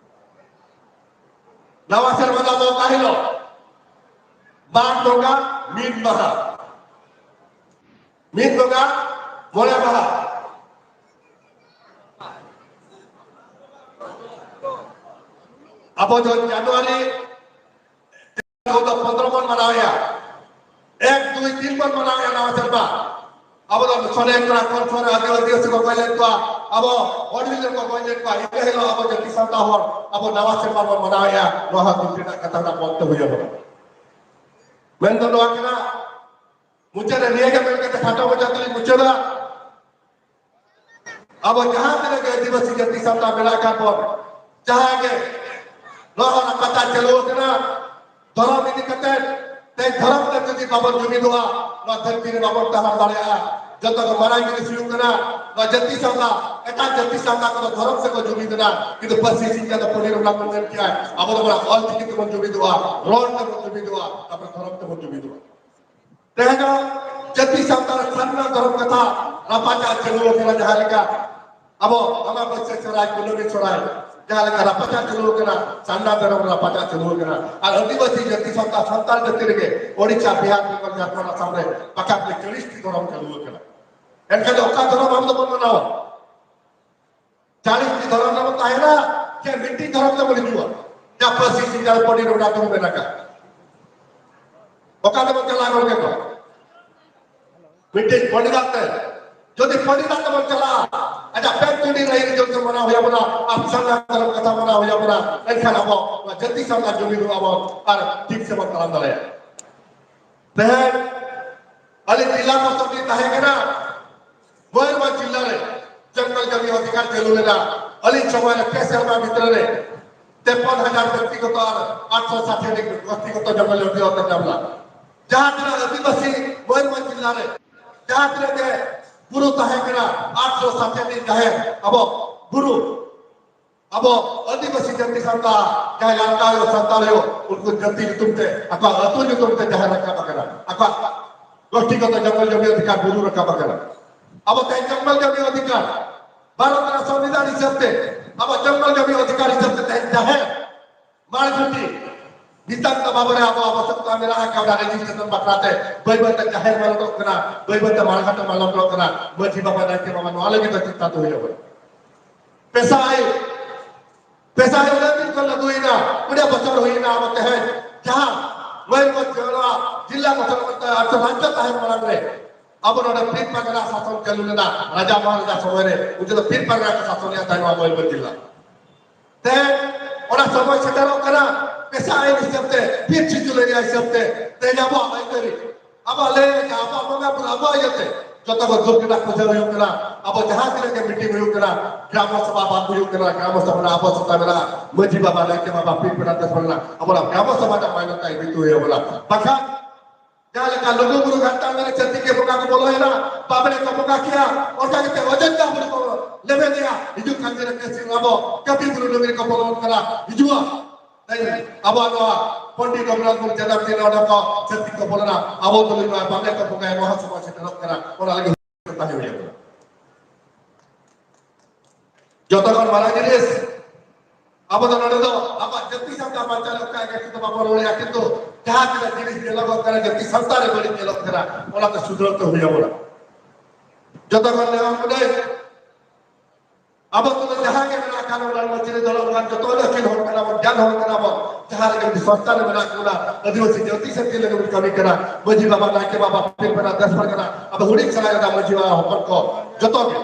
ᱱᱟᱣᱟ ᱥᱮᱨᱢᱟ ᱫᱚ ᱟᱵᱚ ᱚᱠᱟ ᱦᱤᱞᱳᱜ? ᱢᱟᱜᱽ ᱵᱚᱸᱜᱟ ᱢᱤᱫ ᱢᱟᱦᱟ, ᱢᱤᱫ ᱵᱚᱸᱜᱟ ᱢᱚᱬᱮ ᱢᱟᱦᱟ᱾ ᱟᱵᱚ ᱫᱚ ᱡᱟᱱᱩᱣᱟᱨᱤ ᱪᱳᱫᱫᱚ ᱯᱚᱱᱫᱽᱨᱚ ᱵᱚᱱ ᱢᱟᱱᱟᱣᱮᱜᱼᱟ, ᱮᱠ ᱫᱩᱭ ᱛᱤᱱ ᱵᱚᱱ ᱢᱟᱱᱟᱣᱮᱜᱼᱟ ᱱᱟᱣᱟ ᱥᱮᱨᱢᱟ᱾ ᱟᱵᱚ ᱫᱚ ᱥᱚᱨᱮᱱ ᱠᱚᱲᱟ, ᱠᱚᱲᱟ ᱥᱚᱨᱮᱱ, ᱟᱹᱫᱤᱵᱟᱹᱥᱤ ᱠᱚ ᱜᱚᱡ ᱞᱮᱫ ᱠᱚᱣᱟ, ᱟᱵᱚ ᱦᱚᱲ ᱵᱤᱨ ᱠᱚ ᱜᱚᱡ ᱞᱮᱫ ᱠᱚᱣᱟ, ᱤᱱᱟᱹ ᱦᱤᱞᱳᱜ ᱟᱵᱚ ᱡᱟᱹᱛᱤ ᱥᱟᱱᱛᱟᱲ ᱦᱚᱲ ᱟᱵᱚ ᱱᱟᱣᱟ ᱥᱮᱨᱢᱟ ᱵᱚᱱ ᱢᱟᱱᱟᱣᱮᱜᱼᱟ᱾ ᱱᱚᱣᱟ ᱦᱚᱸ ᱫᱩᱠ ᱨᱮᱱᱟᱜ ᱠᱟᱛᱷᱟ ᱠᱟᱱᱟ, ᱵᱚᱱᱫᱚ ᱦᱩᱭ ᱟᱵᱚᱱᱟ᱾ ᱢᱮᱱ ᱫᱚ ᱱᱚᱣᱟ ᱠᱟᱱᱟ, ᱢᱩᱪᱟᱹᱫ ᱨᱮ ᱱᱤᱭᱟᱹ ᱜᱮ ᱢᱮᱱ ᱠᱟᱛᱮ ᱠᱷᱟᱴᱚ ᱢᱟᱪᱷᱟ ᱛᱮᱞᱤᱧ ᱢᱩᱪᱟᱹᱫᱟ᱾ ᱟᱵᱚ ᱡᱟᱦᱟᱸ ᱛᱤᱱᱟᱹᱜ ᱜᱮ ᱟᱹᱫᱤᱵᱟᱹᱥᱤ ᱡᱟᱹᱛᱤ ᱥᱟᱱᱛᱟᱲ ᱢᱮᱱᱟᱜ ᱟᱠᱟᱫ ᱵᱚᱱ, ᱡᱟᱦᱟᱸ ᱜᱮ ᱱᱚᱣᱟ ᱨᱟᱯᱟᱪᱟᱜ ᱪᱟᱹᱞᱩ ᱟᱠᱟᱱᱟ, ᱫᱷᱚᱨᱚᱢ ᱤᱫᱤ ᱠᱟᱛᱮ, ᱛᱮ ᱫᱷᱚᱨᱚᱢ ᱛᱮ ᱡᱩᱫᱤ ᱵᱟᱵᱚᱱ ᱡᱩᱢᱤᱫᱚᱜᱼᱟ, ᱱᱚᱣᱟ ᱫᱷᱟᱹᱨᱛᱤ ᱨᱮ ᱵᱟᱵᱚᱱ ᱛᱟᱦᱮᱸ ᱫᱟᱲᱮᱭᱟᱜᱼᱟ᱾ ᱡᱚᱛᱚ ᱠᱷᱚᱱ ᱢᱟᱨᱟᱝ ᱡᱤᱱᱤᱥ ᱦᱩᱭᱩᱜ ᱠᱟᱱᱟ, ᱱᱚᱣᱟ ᱡᱟᱹᱛᱤ ᱥᱟᱱᱛᱟᱲ, ᱮᱴᱟᱜ ᱡᱟᱹᱛᱤ ᱥᱟᱱᱛᱟᱲ ᱠᱚᱫᱚ ᱫᱷᱚᱨᱚᱢ ᱥᱮᱫ ᱠᱚ ᱡᱩᱢᱤᱫ ᱮᱱᱟ, ᱠᱤᱱᱛᱩ ᱯᱟᱹᱨᱥᱤ ᱥᱤᱧ ᱪᱟᱸᱫᱚ ᱯᱚᱱᱰᱤᱛ ᱨᱚᱜᱷᱩᱱᱟᱛᱷ ᱢᱩᱨᱢᱩ ᱢᱮᱱ ᱠᱮᱜᱼᱟᱭ, ᱟᱵᱚ ᱫᱚ ᱚᱱᱟ ᱚᱞ ᱪᱤᱠᱤ ᱛᱮᱵᱚᱱ ᱡᱩᱢᱤᱫᱚᱜᱼᱟ, ᱨᱚᱲ ᱛᱮᱵᱚᱱ ᱡᱩᱢᱤᱫᱚᱜᱼᱟ, ᱛᱟᱨᱯᱚᱨᱮ ᱫᱷᱚᱨᱚᱢ ᱛᱮᱵᱚᱱ ᱡᱩᱢᱤᱫᱚᱜᱼᱟ᱾ ᱛᱮᱦᱮᱧ ᱫᱚ ᱡᱟᱹᱛᱤ ᱥᱟᱱᱛᱟᱲ ᱥᱟᱨᱱᱟ ᱫᱷᱚᱨᱚᱢ ᱠᱟᱛᱷᱟ ᱨᱟᱯᱟᱪᱟᱜ ᱪᱟᱹᱞᱩ ᱟᱠᱟᱱᱟ, ᱡᱟᱦᱟᱸ ᱞᱮᱠᱟ ᱟᱵᱚ ᱟᱢᱟᱵᱟᱹᱥᱭᱟᱹ ᱥᱚᱨᱦᱟᱭ, ᱠᱩᱱᱟᱹᱢᱤ ᱥᱚᱨᱦᱟᱭ, ᱡᱟᱦᱟᱸ ᱞᱮᱠᱟ ᱨᱟᱯᱟᱪᱟᱜ ᱪᱟᱹᱞᱩ ᱟᱠᱟᱱᱟ, ᱥᱟᱨᱱᱟ ᱫᱷᱚᱨᱚᱢ ᱨᱟᱯᱟᱪᱟᱜ ᱪᱟᱹᱞᱩ ᱟᱠᱟᱱᱟ᱾ ᱟᱨ ᱟᱹᱫᱤᱵᱟᱹᱥᱤ ᱡᱟᱹᱛᱤ ᱥᱟᱱᱛᱟᱲ, ᱥᱟᱱᱛᱟᱲ ᱡᱟᱹᱛᱤ ᱨᱮᱜᱮ ᱳᱰᱤᱥᱟ, ᱵᱤᱦᱟᱨ, ᱵᱮᱝᱜᱚᱞ, ᱡᱷᱟᱲᱠᱷᱚᱸᱰ, ᱟᱥᱟᱢ ᱨᱮ ᱯᱟᱠᱟ ᱯᱟᱠᱤ ᱪᱚᱞᱞᱤᱥ ᱴᱤ ᱫᱷᱚᱨᱚᱢ ᱪᱟᱹᱞᱩ ᱟᱠᱟᱱᱟ᱾ ᱮᱱᱠᱷᱟᱱ ᱫᱚ ᱚᱠᱟ ᱫᱷᱚᱨᱚᱢ ᱟᱢ ᱫᱚᱵᱚᱱ ᱢᱟᱱᱟᱣᱟ? ᱪᱟᱞᱤᱥ ᱴᱤ ᱫᱷᱚᱨᱚᱢ ᱨᱮᱵᱚᱱ ᱛᱟᱦᱮᱱᱟ, ᱪᱮ ᱢᱤᱫᱴᱤᱡ ᱫᱷᱚᱨᱚᱢ ᱛᱮᱵᱚᱱ ᱦᱤᱡᱩᱜᱼᱟ? ᱡᱟ ᱯᱟᱹᱨᱥᱤ ᱥᱤᱧ ᱪᱟᱸᱫᱚ ᱯᱚᱱᱰᱤᱛ ᱨᱚᱜᱷᱩᱱᱟᱛᱷ ᱢᱩᱨᱢᱩ ᱢᱮᱱᱟᱜ ᱟᱠᱟᱫ᱾ ᱚᱠᱟ ᱛᱮᱵᱚᱱ ᱪᱟᱞᱟᱜᱼᱟ ᱜᱚᱢᱠᱮ ᱠᱚ? ᱢᱤᱫᱴᱤᱡ ᱯᱚᱱᱰᱤᱛᱟᱜ ᱛᱮ᱾ ᱡᱩᱫᱤ ᱯᱚᱱᱰᱤᱛᱟᱜ ᱛᱮᱵᱚᱱ ᱪᱟᱞᱟᱜᱼᱟ, ᱟᱡᱟᱜ ᱯᱮ ᱯᱤᱲᱦᱤ ᱨᱮ ᱟᱹᱭᱩᱨ ᱡᱚᱝ ᱛᱮ ᱢᱟᱱᱟᱣ ᱦᱩᱭ ᱟᱵᱚᱱᱟ, ᱟᱨ ᱥᱟᱨᱱᱟ ᱫᱷᱚᱨᱚᱢ ᱠᱟᱛᱷᱟ ᱢᱟᱱᱟᱣ ᱦᱩᱭ ᱟᱵᱚᱱᱟ, ᱮᱱᱠᱷᱟᱱ ᱟᱵᱚ ᱱᱚᱣᱟ ᱡᱟᱹᱛᱤ ᱥᱟᱱᱛᱟᱲ ᱡᱩᱢᱤᱫᱚᱜᱼᱟ ᱵᱚᱱ ᱟᱨ ᱴᱷᱤᱠ ᱥᱮᱵᱚᱱ ᱛᱟᱲᱟᱢ ᱫᱟᱲᱮᱭᱟᱜᱼᱟ᱾ ᱛᱮᱦᱮᱧ ᱟᱹᱞᱤᱧ ᱡᱤᱞᱟ ᱯᱚᱨᱤᱥᱚᱫ ᱞᱤᱧ ᱛᱟᱦᱮᱸ ᱠᱟᱱᱟ, ᱢᱚᱭᱩᱨᱵᱷᱚᱸᱡᱽ ᱡᱤᱞᱟ ᱨᱮ ᱡᱚᱝᱜᱚᱞ ᱡᱚᱢᱤ ᱚᱫᱷᱤᱠᱟᱨ ᱪᱟᱹᱞᱩ ᱞᱮᱱᱟ᱾ ᱟᱹᱞᱤᱧ ᱥᱚᱢᱚᱭ ᱨᱮ ᱯᱮ ᱥᱮᱨᱢᱟ ᱵᱷᱤᱛᱨᱤ ᱨᱮ ᱛᱮᱯᱚᱱ ᱦᱟᱡᱟᱨ ᱵᱮᱠᱛᱤᱜᱚᱛᱚ ᱟᱨ ᱟᱴᱥᱚ ᱥᱟᱴᱷᱮ ᱨᱮ ᱜᱳᱥᱴᱤᱜᱚᱛᱚ ᱡᱚᱝᱜᱚᱞ ᱡᱚᱢᱤ ᱚᱫᱷᱤᱠᱟᱨ ᱧᱟᱢ ᱞᱮᱱᱟ᱾ ᱡᱟᱦᱟᱸ ᱛᱤᱱᱟᱹᱜ ᱟᱹᱫᱤᱵᱟᱹᱥᱤ ᱢᱚᱭᱩᱨᱵᱷᱚᱸᱡᱽ ᱡᱤᱞᱟ ᱨᱮ ᱡᱟᱦᱟᱸ ᱛᱤᱱᱟᱹᱜ ᱜᱮ ᱵᱩᱨᱩ ᱛᱟᱦᱮᱸ ᱠᱟᱱᱟ, ᱟᱴᱥᱚ ᱥᱟᱴᱷᱮ ᱨᱤᱱ ᱡᱟᱦᱮᱨ ᱟᱵᱚ ᱵᱩᱨᱩ ᱟᱵᱚ ᱟᱹᱫᱤᱵᱟᱹᱥᱤ ᱡᱟᱹᱛᱤ ᱥᱟᱱᱛᱟᱲ, ᱡᱟᱦᱟᱸᱭ ᱞᱟᱱᱠᱟ ᱦᱩᱭᱩᱜ, ᱥᱟᱱᱛᱟᱲ ᱦᱩᱭᱩᱜ, ᱩᱱᱠᱩ ᱡᱟᱹᱛᱤ ᱧᱩᱛᱩᱢ ᱛᱮ, ᱟᱠᱚᱣᱟᱜ ᱟᱹᱛᱩ ᱧᱩᱛᱩᱢ ᱛᱮ ᱡᱟᱦᱮᱨ ᱨᱟᱠᱟᱵ ᱟᱠᱟᱱᱟ, ᱟᱠᱚᱣᱟᱜ ᱜᱳᱥᱴᱤᱜᱚᱛᱚ ᱡᱚᱝᱜᱚᱞ ᱡᱚᱢᱤ ᱚᱫᱷᱤᱠᱟᱨ ᱵᱩᱨᱩ ᱨᱟᱠᱟᱵ ᱟᱠᱟᱱᱟ᱾ ᱟᱵᱚ ᱛᱮᱦᱮᱧ ᱡᱚᱝᱜᱚᱞ ᱡᱚᱢᱤ ᱚᱫᱷᱤᱠᱟᱨ, ᱵᱷᱟᱨᱚᱛ ᱨᱮᱱᱟᱜ ᱥᱚᱝᱵᱤᱫᱷᱟᱱ ᱦᱤᱥᱟᱹᱵ ᱛᱮ, ᱟᱵᱚ ᱡᱚᱝᱜᱚᱞ ᱡᱚᱢᱤ ᱚᱫᱷᱤᱠᱟᱨ ᱦᱤᱥᱟᱹᱵ ᱛᱮ ᱛᱮᱦᱮᱧ ᱡᱟᱦᱮᱨ, ᱢᱟᱲ ᱜᱷᱩᱴᱤ, ᱱᱤᱛᱟᱜ ᱫᱚ ᱵᱟᱵᱟ ᱨᱮ ᱟᱵᱚ ᱟᱵᱚᱥᱚᱠᱛᱟ ᱢᱮᱱᱟᱜ ᱟᱠᱟᱫᱟ, ᱨᱮᱡᱤᱥᱴᱨᱮᱥᱚᱱ ᱵᱟᱠᱷᱨᱟ ᱛᱮ ᱵᱟᱹᱭ ᱵᱟᱹᱭ ᱛᱮ ᱡᱟᱦᱮᱨ ᱢᱟᱞᱚᱴᱚᱜ ᱠᱟᱱᱟ, ᱵᱟᱹᱭ ᱵᱟᱹᱭ ᱛᱮ ᱢᱟᱲᱟᱝ ᱦᱟᱴ ᱢᱟᱞᱚᱴᱚᱜ ᱠᱟᱱᱟ᱾ ᱢᱟᱹᱡᱷᱤ ᱵᱟᱵᱟ, ᱱᱟᱭᱠᱮ ᱵᱟᱵᱟ, ᱱᱚᱣᱟ ᱞᱟᱹᱜᱤᱫ ᱫᱚ ᱪᱤᱱᱛᱟ ᱫᱚ ᱦᱩᱭᱩᱜᱼᱟ᱾ ᱯᱮᱥᱟ ᱟᱭ, ᱯᱮᱥᱟ ᱟᱭ ᱩᱱᱟᱹᱜ ᱫᱤᱱ ᱠᱷᱚᱱ ᱞᱟᱹᱜᱩᱭᱮᱱᱟ, ᱠᱩᱲᱤ ᱵᱚᱪᱷᱚᱨ ᱦᱩᱭᱮᱱᱟ᱾ ᱟᱵᱚ ᱛᱮᱦᱮᱧ ᱡᱟᱦᱟᱸ ᱢᱚᱭᱩᱨᱵᱷᱚᱸᱡᱽ ᱡᱮᱞᱟ, ᱡᱮᱞᱟ ᱜᱚᱴᱷᱚᱱ ᱠᱟᱛᱮ ᱟᱨ ᱨᱟᱡᱽᱡᱚ ᱛᱟᱦᱮᱱ ᱢᱟᱲᱟᱝ ᱨᱮ ᱟᱵᱚ ᱱᱚᱰᱮ ᱯᱤᱲ ᱯᱟᱨᱜᱟᱱᱟ ᱥᱟᱥᱚᱱ ᱪᱟᱹᱞᱩ ᱞᱮᱱᱟ, ᱨᱟᱡᱟ ᱢᱚᱦᱟᱨᱟᱡᱟ ᱥᱚᱢᱚᱭ ᱨᱮ, ᱩᱱ ᱡᱚᱠᱷᱚᱱ ᱯᱤᱲ ᱯᱟᱨᱜᱟᱱᱟ ᱠᱚ ᱥᱟᱥᱚᱱᱮᱫ ᱛᱟᱦᱮᱱ ᱱᱚᱣᱟ ᱢᱚᱭᱩᱨᱵᱷᱚᱸᱡᱽ ᱡᱮᱞᱟ᱾ ᱛᱮᱦᱮᱧ ᱚᱱᱟ ᱥᱚᱢᱚᱭ ᱥᱮᱴᱮᱨᱚᱜ ᱠᱟᱱᱟ, ᱯᱮᱥᱟ ᱟᱭᱤᱱ ᱦᱤᱥᱟᱹᱵ ᱛᱮ, ᱯᱷᱤᱨ ᱥᱤᱪᱩᱞᱮᱱᱤᱭᱟ ᱦᱤᱥᱟᱹᱵ ᱛᱮ, ᱛᱮᱦᱮᱧ ᱟᱵᱚᱣᱟᱜ ᱟᱹᱭᱫᱟᱹᱨᱤ, ᱟᱵᱚᱣᱟᱜ ᱞᱟᱹᱭ ᱞᱮᱠᱟ, ᱟᱵᱚᱣᱟᱜ ᱵᱚᱸᱜᱟ ᱵᱩᱨᱩ, ᱟᱵᱚᱣᱟᱜ ᱤᱭᱟᱹᱛᱮ ᱡᱚᱛᱚ ᱠᱚ ᱫᱩᱨ ᱠᱮᱫᱟ, ᱯᱩᱡᱟᱹ ᱦᱩᱭᱩᱜ ᱠᱟᱱᱟ, ᱟᱵᱚ ᱡᱟᱦᱟᱸ ᱛᱤᱱᱟᱹᱜ ᱜᱮ ᱢᱤᱴᱤᱝ ᱦᱩᱭᱩᱜ ᱠᱟᱱᱟ, ᱜᱨᱟᱢ ᱥᱚᱵᱷᱟ ᱵᱟᱝ ᱦᱩᱭᱩᱜ ᱠᱟᱱᱟ, ᱜᱨᱟᱢ ᱥᱚᱵᱷᱟ ᱨᱮ ᱟᱵᱚ ᱥᱚᱵᱷᱟ ᱢᱮᱱᱟᱜᱼᱟ, ᱢᱟᱹᱡᱷᱤ ᱵᱟᱵᱟ, ᱱᱟᱭᱠᱮ ᱵᱟᱵᱟ, ᱯᱤᱲ ᱯᱮᱲᱟ ᱫᱮᱥ ᱵᱚᱞᱟ, ᱟᱵᱚᱣᱟᱜ ᱜᱨᱟᱢ ᱥᱚᱵᱷᱟ ᱨᱮᱱᱟᱜ ᱢᱟᱱᱚᱛᱟ ᱤᱫᱤ ᱦᱩᱭ ᱟᱵᱚᱱᱟ᱾ ᱵᱟᱠᱷᱟᱱ ᱡᱟᱦᱟᱸ ᱞᱮᱠᱟ ᱞᱩᱜᱩ ᱵᱩᱨᱩ ᱜᱷᱟᱱᱴᱟ ᱨᱮ ᱪᱷᱟᱹᱛᱤᱠ ᱜᱮ ᱵᱚᱸᱜᱟ ᱠᱚ ᱵᱚᱞᱚᱭᱮᱱᱟ, ᱵᱟᱵᱲᱮ ᱠᱚ ᱵᱚᱸᱜᱟ ᱠᱮᱭᱟ, ᱚᱱᱠᱟ ᱠᱟᱛᱮ ᱚᱡᱳᱫᱽᱫᱷᱟ ᱵᱩᱨᱩ ᱠᱚ ᱞᱮᱵᱮᱫᱮᱜᱼᱟ᱾ ᱦᱤᱡᱩᱜ ᱠᱟᱱ ᱫᱤᱱ ᱨᱮ ᱠᱟᱹᱥᱤ ᱟᱵᱚ ᱠᱟᱹᱯᱤ ᱵᱩᱨᱩ ᱰᱩᱝᱨᱤ ᱠᱚ ᱵᱚᱞᱚᱱ ᱠᱟᱱᱟ᱾ ᱦᱤᱡᱩᱜᱼᱟ, ᱛᱮᱦᱮᱧ ᱟᱵᱚᱣᱟᱜ ᱱᱚᱣᱟ ᱯᱚᱱᱰᱤᱛ ᱨᱚᱜᱷᱩᱱᱟᱛᱷ ᱢᱩᱨᱢᱩ ᱡᱟᱱᱟᱢ ᱫᱤᱱ ᱨᱮ ᱚᱸᱰᱮ ᱠᱚ ᱪᱷᱟᱹᱛᱤᱠ ᱠᱚ ᱵᱚᱞᱚᱱᱟ, ᱟᱵᱚ ᱫᱚ ᱱᱚᱣᱟ ᱵᱟᱵᱲᱮ ᱠᱚ ᱵᱚᱸᱜᱟᱭᱟ, ᱢᱚᱦᱟ ᱥᱚᱵᱷᱟ ᱥᱮᱴᱮᱨᱚᱜ ᱠᱟᱱᱟ, ᱚᱱᱟ ᱞᱟᱹᱜᱤᱫ ᱛᱟᱦᱮᱸ ᱦᱩᱭ ᱟᱵᱚᱱᱟ᱾ ᱡᱚᱛᱚ ᱠᱷᱚᱱ ᱢᱟᱨᱟᱝ ᱡᱤᱱᱤᱥ, ᱟᱵᱚ ᱫᱚ ᱱᱚᱰᱮ ᱫᱚ ᱟᱵᱚᱣᱟᱜ ᱡᱟᱹᱛᱤ ᱥᱟᱶᱛᱟ ᱵᱟᱧᱪᱟᱣ ᱞᱮᱠᱟ ᱜᱮ ᱠᱤᱱᱛᱩ ᱵᱟᱵᱚᱱ ᱨᱚᱲᱮᱫᱼᱟ, ᱠᱤᱱᱛᱩ ᱡᱟᱦᱟᱸ ᱛᱤᱱᱟᱹᱜ ᱡᱤᱱᱤᱥ ᱧᱮᱞᱚᱜᱚᱜ ᱠᱟᱱᱟ, ᱡᱟᱹᱛᱤ ᱥᱟᱶᱛᱟ ᱨᱮ ᱵᱟᱹᱲᱤᱡ ᱧᱮᱞᱚᱜ ᱠᱟᱱᱟ, ᱚᱱᱟ ᱠᱚ ᱥᱩᱫᱷᱨᱟᱹᱣ ᱛᱮ ᱦᱩᱭ ᱟᱵᱚᱱᱟ᱾ ᱡᱚᱛᱚ ᱠᱷᱚᱱ ᱱᱮᱦᱚᱨ ᱠᱚᱫᱚ ᱟᱵᱚ ᱠᱚᱫᱚ ᱡᱟᱦᱟᱸ ᱜᱮ ᱢᱮᱱᱟᱜ ᱠᱟᱱ, ᱚᱱᱟ ᱢᱟᱹᱡᱷᱤ ᱨᱮ ᱫᱚᱞᱚᱜ ᱠᱟᱱ, ᱡᱚᱛᱚ ᱦᱚᱲ ᱟᱹᱠᱤᱞ ᱦᱚᱲ ᱠᱟᱱᱟ ᱵᱚᱱ, ᱜᱮᱭᱟᱱ ᱦᱚᱲ ᱠᱟᱱᱟ ᱵᱚᱱ, ᱡᱟᱦᱟᱸ ᱨᱮᱜᱮ ᱡᱩᱫᱤ ᱥᱚᱝᱥᱛᱷᱟ ᱨᱮ ᱢᱮᱱᱟᱜ ᱵᱚᱱᱟ, ᱟᱹᱫᱤᱵᱟᱹᱥᱤ ᱡᱟᱹᱛᱤ ᱥᱮᱫ ᱞᱟᱹᱜᱤᱫ ᱵᱚᱱ ᱠᱟᱹᱢᱤ ᱠᱟᱱᱟ, ᱢᱟᱹᱡᱷᱤ ᱵᱟᱵᱟ, ᱱᱟᱭᱠᱮ ᱵᱟᱵᱟ, ᱯᱤᱲ ᱯᱮᱲᱟ, ᱫᱮᱥ ᱯᱟᱨᱜᱟᱱᱟ, ᱟᱵᱚ ᱦᱩᱰᱤᱧ ᱥᱟᱞᱟᱭ ᱨᱮᱱᱟᱜ ᱢᱟᱹᱡᱷᱤ ᱵᱟᱵᱟ ᱦᱚᱯᱚᱱ ᱠᱚ, ᱡᱚᱛᱚ ᱜᱮ,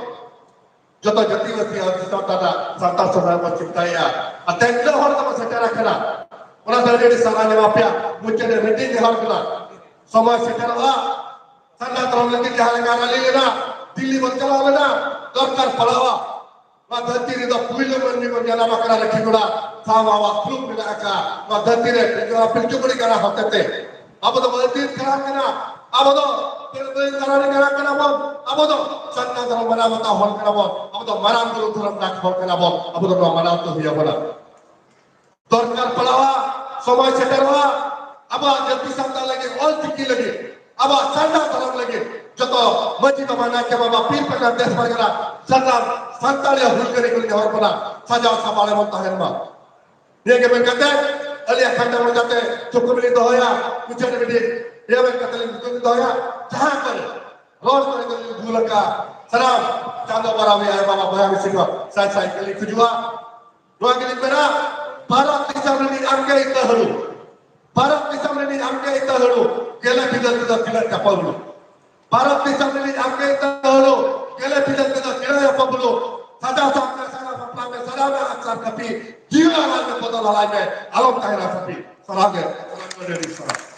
ᱡᱚᱛᱚ ᱡᱟᱹᱛᱤ ᱵᱟᱹᱥᱤ ᱟᱹᱫᱤ ᱥᱟᱶᱛᱟ ᱨᱮᱱᱟᱜ ᱥᱟᱱᱛᱟᱲ ᱥᱚᱢᱟᱡᱽ ᱵᱚᱱ ᱪᱤᱱᱛᱟᱹᱭᱮᱫᱼᱟ᱾ ᱟᱨ ᱛᱮᱦᱮᱧ ᱛᱤᱱᱟᱹᱜ ᱦᱚᱲ ᱫᱚᱵᱚᱱ ᱥᱮᱴᱮᱨ ᱟᱠᱟᱱᱟ, ᱚᱱᱟ ᱫᱚ ᱟᱹᱰᱤ ᱟᱹᱰᱤ ᱥᱟᱨᱦᱟᱣ ᱧᱟᱢ ᱟᱯᱮᱭᱟ᱾ ᱢᱩᱪᱟᱹᱫ ᱨᱮ ᱢᱤᱫᱴᱤᱡ ᱱᱮᱦᱚᱨ ᱠᱟᱱᱟ, ᱥᱚᱢᱚᱭ ᱥᱮᱴᱮᱨᱚᱜᱼᱟ, ᱥᱟᱨᱱᱟ ᱫᱷᱚᱨᱚᱢ ᱞᱟᱹᱜᱤᱫ ᱡᱟᱦᱟᱸ ᱞᱮᱠᱟ ᱨᱟᱞᱤ ᱞᱮᱱᱟ, ᱫᱤᱞᱞᱤ ᱵᱚᱱ ᱪᱟᱞᱟᱣ ᱞᱮᱱᱟ, ᱫᱚᱨᱠᱟᱨ ᱯᱟᱲᱟᱣᱟ᱾ ᱱᱚᱣᱟ ᱫᱷᱟᱹᱨᱛᱤ ᱨᱮᱫᱚ ᱯᱩᱭᱞᱩ ᱢᱟᱹᱱᱢᱤ ᱵᱚᱱ ᱡᱟᱱᱟᱢ ᱟᱠᱟᱱᱟ, ᱨᱟᱹᱠᱷᱤ ᱜᱚᱲᱟ ᱥᱟᱶ ᱟᱵᱚᱣᱟᱜ ᱯᱨᱩᱯ ᱢᱮᱱᱟᱜ ᱟᱠᱟᱫ᱾ ᱱᱚᱣᱟ ᱫᱷᱟᱹᱨᱛᱤ ᱨᱮ ᱯᱤᱞᱪᱩ ᱦᱟᱲᱟᱢ ᱯᱤᱞᱪᱩ ᱵᱩᱲᱦᱤ ᱠᱟᱱᱟ ᱦᱚᱛᱮᱛᱮ ᱟᱵᱚ ᱫᱚ ᱟᱹᱫᱤᱢ ᱠᱟᱱᱟ ᱠᱟᱱᱟ, ᱟᱵᱚ ᱫᱚ ᱵᱮᱲᱵᱟᱹᱭ ᱫᱟᱨᱟᱱᱤ ᱠᱟᱱᱟ ᱠᱟᱱᱟ ᱵᱚᱱ, ᱟᱵᱚ ᱫᱚ ᱥᱟᱨᱱᱟ ᱫᱷᱚᱨᱚᱢ ᱢᱟᱱᱟᱣ ᱵᱟᱛᱟᱣ ᱦᱚᱲ ᱠᱟᱱᱟ ᱵᱚᱱ, ᱟᱵᱚ ᱫᱚ ᱢᱟᱨᱟᱝ ᱵᱩᱨᱩ ᱫᱷᱚᱨᱚᱢ ᱰᱟᱠ ᱦᱚᱲ ᱠᱟᱱᱟ ᱵᱚᱱ, ᱟᱵᱚ ᱫᱚ ᱱᱚᱣᱟ ᱢᱟᱱᱟᱣ ᱛᱮ ᱦᱩᱭ ᱟᱵᱚᱱᱟ᱾ ᱫᱚᱨᱠᱟᱨ ᱯᱟᱲᱟᱣᱟ, ᱥᱚᱢᱚᱭ ᱥᱮᱴᱮᱨᱚᱜᱼᱟ, ᱟᱵᱚᱣᱟᱜ ᱡᱟᱹᱛᱤ ᱥᱟᱶᱛᱟ ᱞᱟᱹᱜᱤᱫ, ᱚᱞ ᱪᱤᱠᱤ ᱞᱟᱹᱜᱤᱫ, ᱟᱵᱚᱣᱟᱜ ᱥᱟᱨᱱᱟ ᱫᱷᱚᱨᱚᱢ ᱞᱟᱹᱜᱤᱫ ᱡᱚᱛᱚ ᱢᱟᱹᱡᱷᱤ ᱵᱟᱵᱟ, ᱱᱟᱭᱠᱮ ᱵᱟᱵᱟ, ᱯᱤᱲ ᱯᱟᱨᱜᱟᱱᱟ, ᱫᱮᱥ ᱯᱟᱨᱜᱟᱱᱟ, ᱥᱟᱱᱟᱢ ᱥᱟᱱᱛᱟᱲᱤ ᱦᱩᱞᱜᱟᱹᱨᱤᱭᱟᱹ ᱠᱚ ᱱᱮᱦᱚᱨ ᱠᱟᱱᱟ, ᱥᱟᱡᱟᱣ ᱥᱟᱯᱲᱟᱣ ᱵᱚᱱ ᱛᱟᱦᱮᱱ ᱢᱟ᱾ ᱱᱤᱭᱟᱹ ᱜᱮ ᱢᱮᱱ ᱠᱟᱛᱮ ᱟᱹᱞᱤᱧᱟᱜ ᱠᱷᱟᱱ ᱫᱚ ᱡᱟᱛᱮ ᱪᱩᱠᱩ ᱵᱤᱞᱤ ᱫᱚᱦᱚᱭᱟ, ᱢᱩᱪᱟᱹᱫ ᱨᱮ ᱢᱤᱫᱴᱤᱡ ᱤᱭᱟᱹ ᱢᱮᱱ ᱠᱟᱛᱮ ᱞᱤᱧ ᱧᱩᱛᱩᱢ ᱫᱚᱦᱚᱭᱟ, ᱡᱟᱦᱟᱸ ᱠᱚᱨᱮ ᱨᱚᱲ ᱠᱚᱨᱮ ᱫᱚ ᱞᱤᱧ ᱵᱷᱩᱞ ᱟᱠᱟᱫ, ᱥᱟᱱᱟᱢ ᱪᱟᱸᱫᱚ ᱵᱟᱨᱟᱣᱤ ᱟᱭᱳ ᱵᱟᱵᱟ ᱵᱚᱭᱦᱟ ᱢᱤᱥᱤ ᱠᱚ ᱥᱟᱭ ᱥᱟᱭ ᱜᱮᱞᱤᱧ ᱠᱷᱩᱡᱩᱜᱼᱟ᱾ ᱱᱚᱣᱟ ᱜᱮᱞᱤᱧ ᱢᱮᱱᱟ, ᱵᱷᱟᱨᱚᱛ ᱫᱤᱥᱚᱢ ᱨᱤᱱᱤᱡ ᱟᱢᱜᱮ ᱤᱛᱟᱹ ᱦᱩᱲᱩ, ᱵᱷᱟᱨᱚᱛ ᱫᱤᱥᱚᱢ ᱨᱤᱱᱤᱡ ᱟᱢᱜᱮ ᱤᱛᱟᱹ ᱦᱩᱲᱩ, ᱜᱮᱞᱮ ᱵᱤᱫᱟᱹᱞ ᱛᱮᱫᱚ ᱛᱤᱱᱟᱹᱜ ᱪᱟᱯᱟ ᱦᱩᱲᱩ᱾ ᱵᱷᱟᱨᱚᱛ ᱫᱤᱥᱚᱢ ᱨᱤᱱᱤᱡ ᱟᱢᱜᱮ ᱤᱛᱟᱹ ᱦᱩᱲᱩ, ᱜᱮᱞᱮ ᱵᱤᱫᱟᱹᱞ ᱛᱮᱫᱚ ᱛᱤᱱᱟᱹᱜ ᱪᱟᱯᱟ ᱦᱩᱲᱩ᱾ ᱥᱟᱡᱟᱣ ᱥᱟᱯᱲᱟᱣ ᱥᱟᱱᱟ ᱵᱟᱯᱞᱟ ᱢᱮ, ᱥᱟᱱᱟᱢ ᱟᱜ ᱟᱜᱼᱥᱟᱨ ᱠᱟᱹᱯᱤ, ᱡᱤᱣᱤ ᱟᱞᱟᱭ ᱢᱮ, ᱵᱚᱫᱚᱞ ᱟᱞᱟᱭ ᱢᱮ, ᱟᱞᱚᱢ ᱛᱟᱦᱮᱱᱟ ᱥᱟᱹᱯᱤ᱾ ᱥᱟᱨᱦᱟᱣ ᱜᱮ, ᱥᱟᱱᱟᱢ ᱠᱚ ᱟᱹᱰᱤ ᱟᱹᱰᱤ ᱥᱟᱨᱦᱟᱣ᱾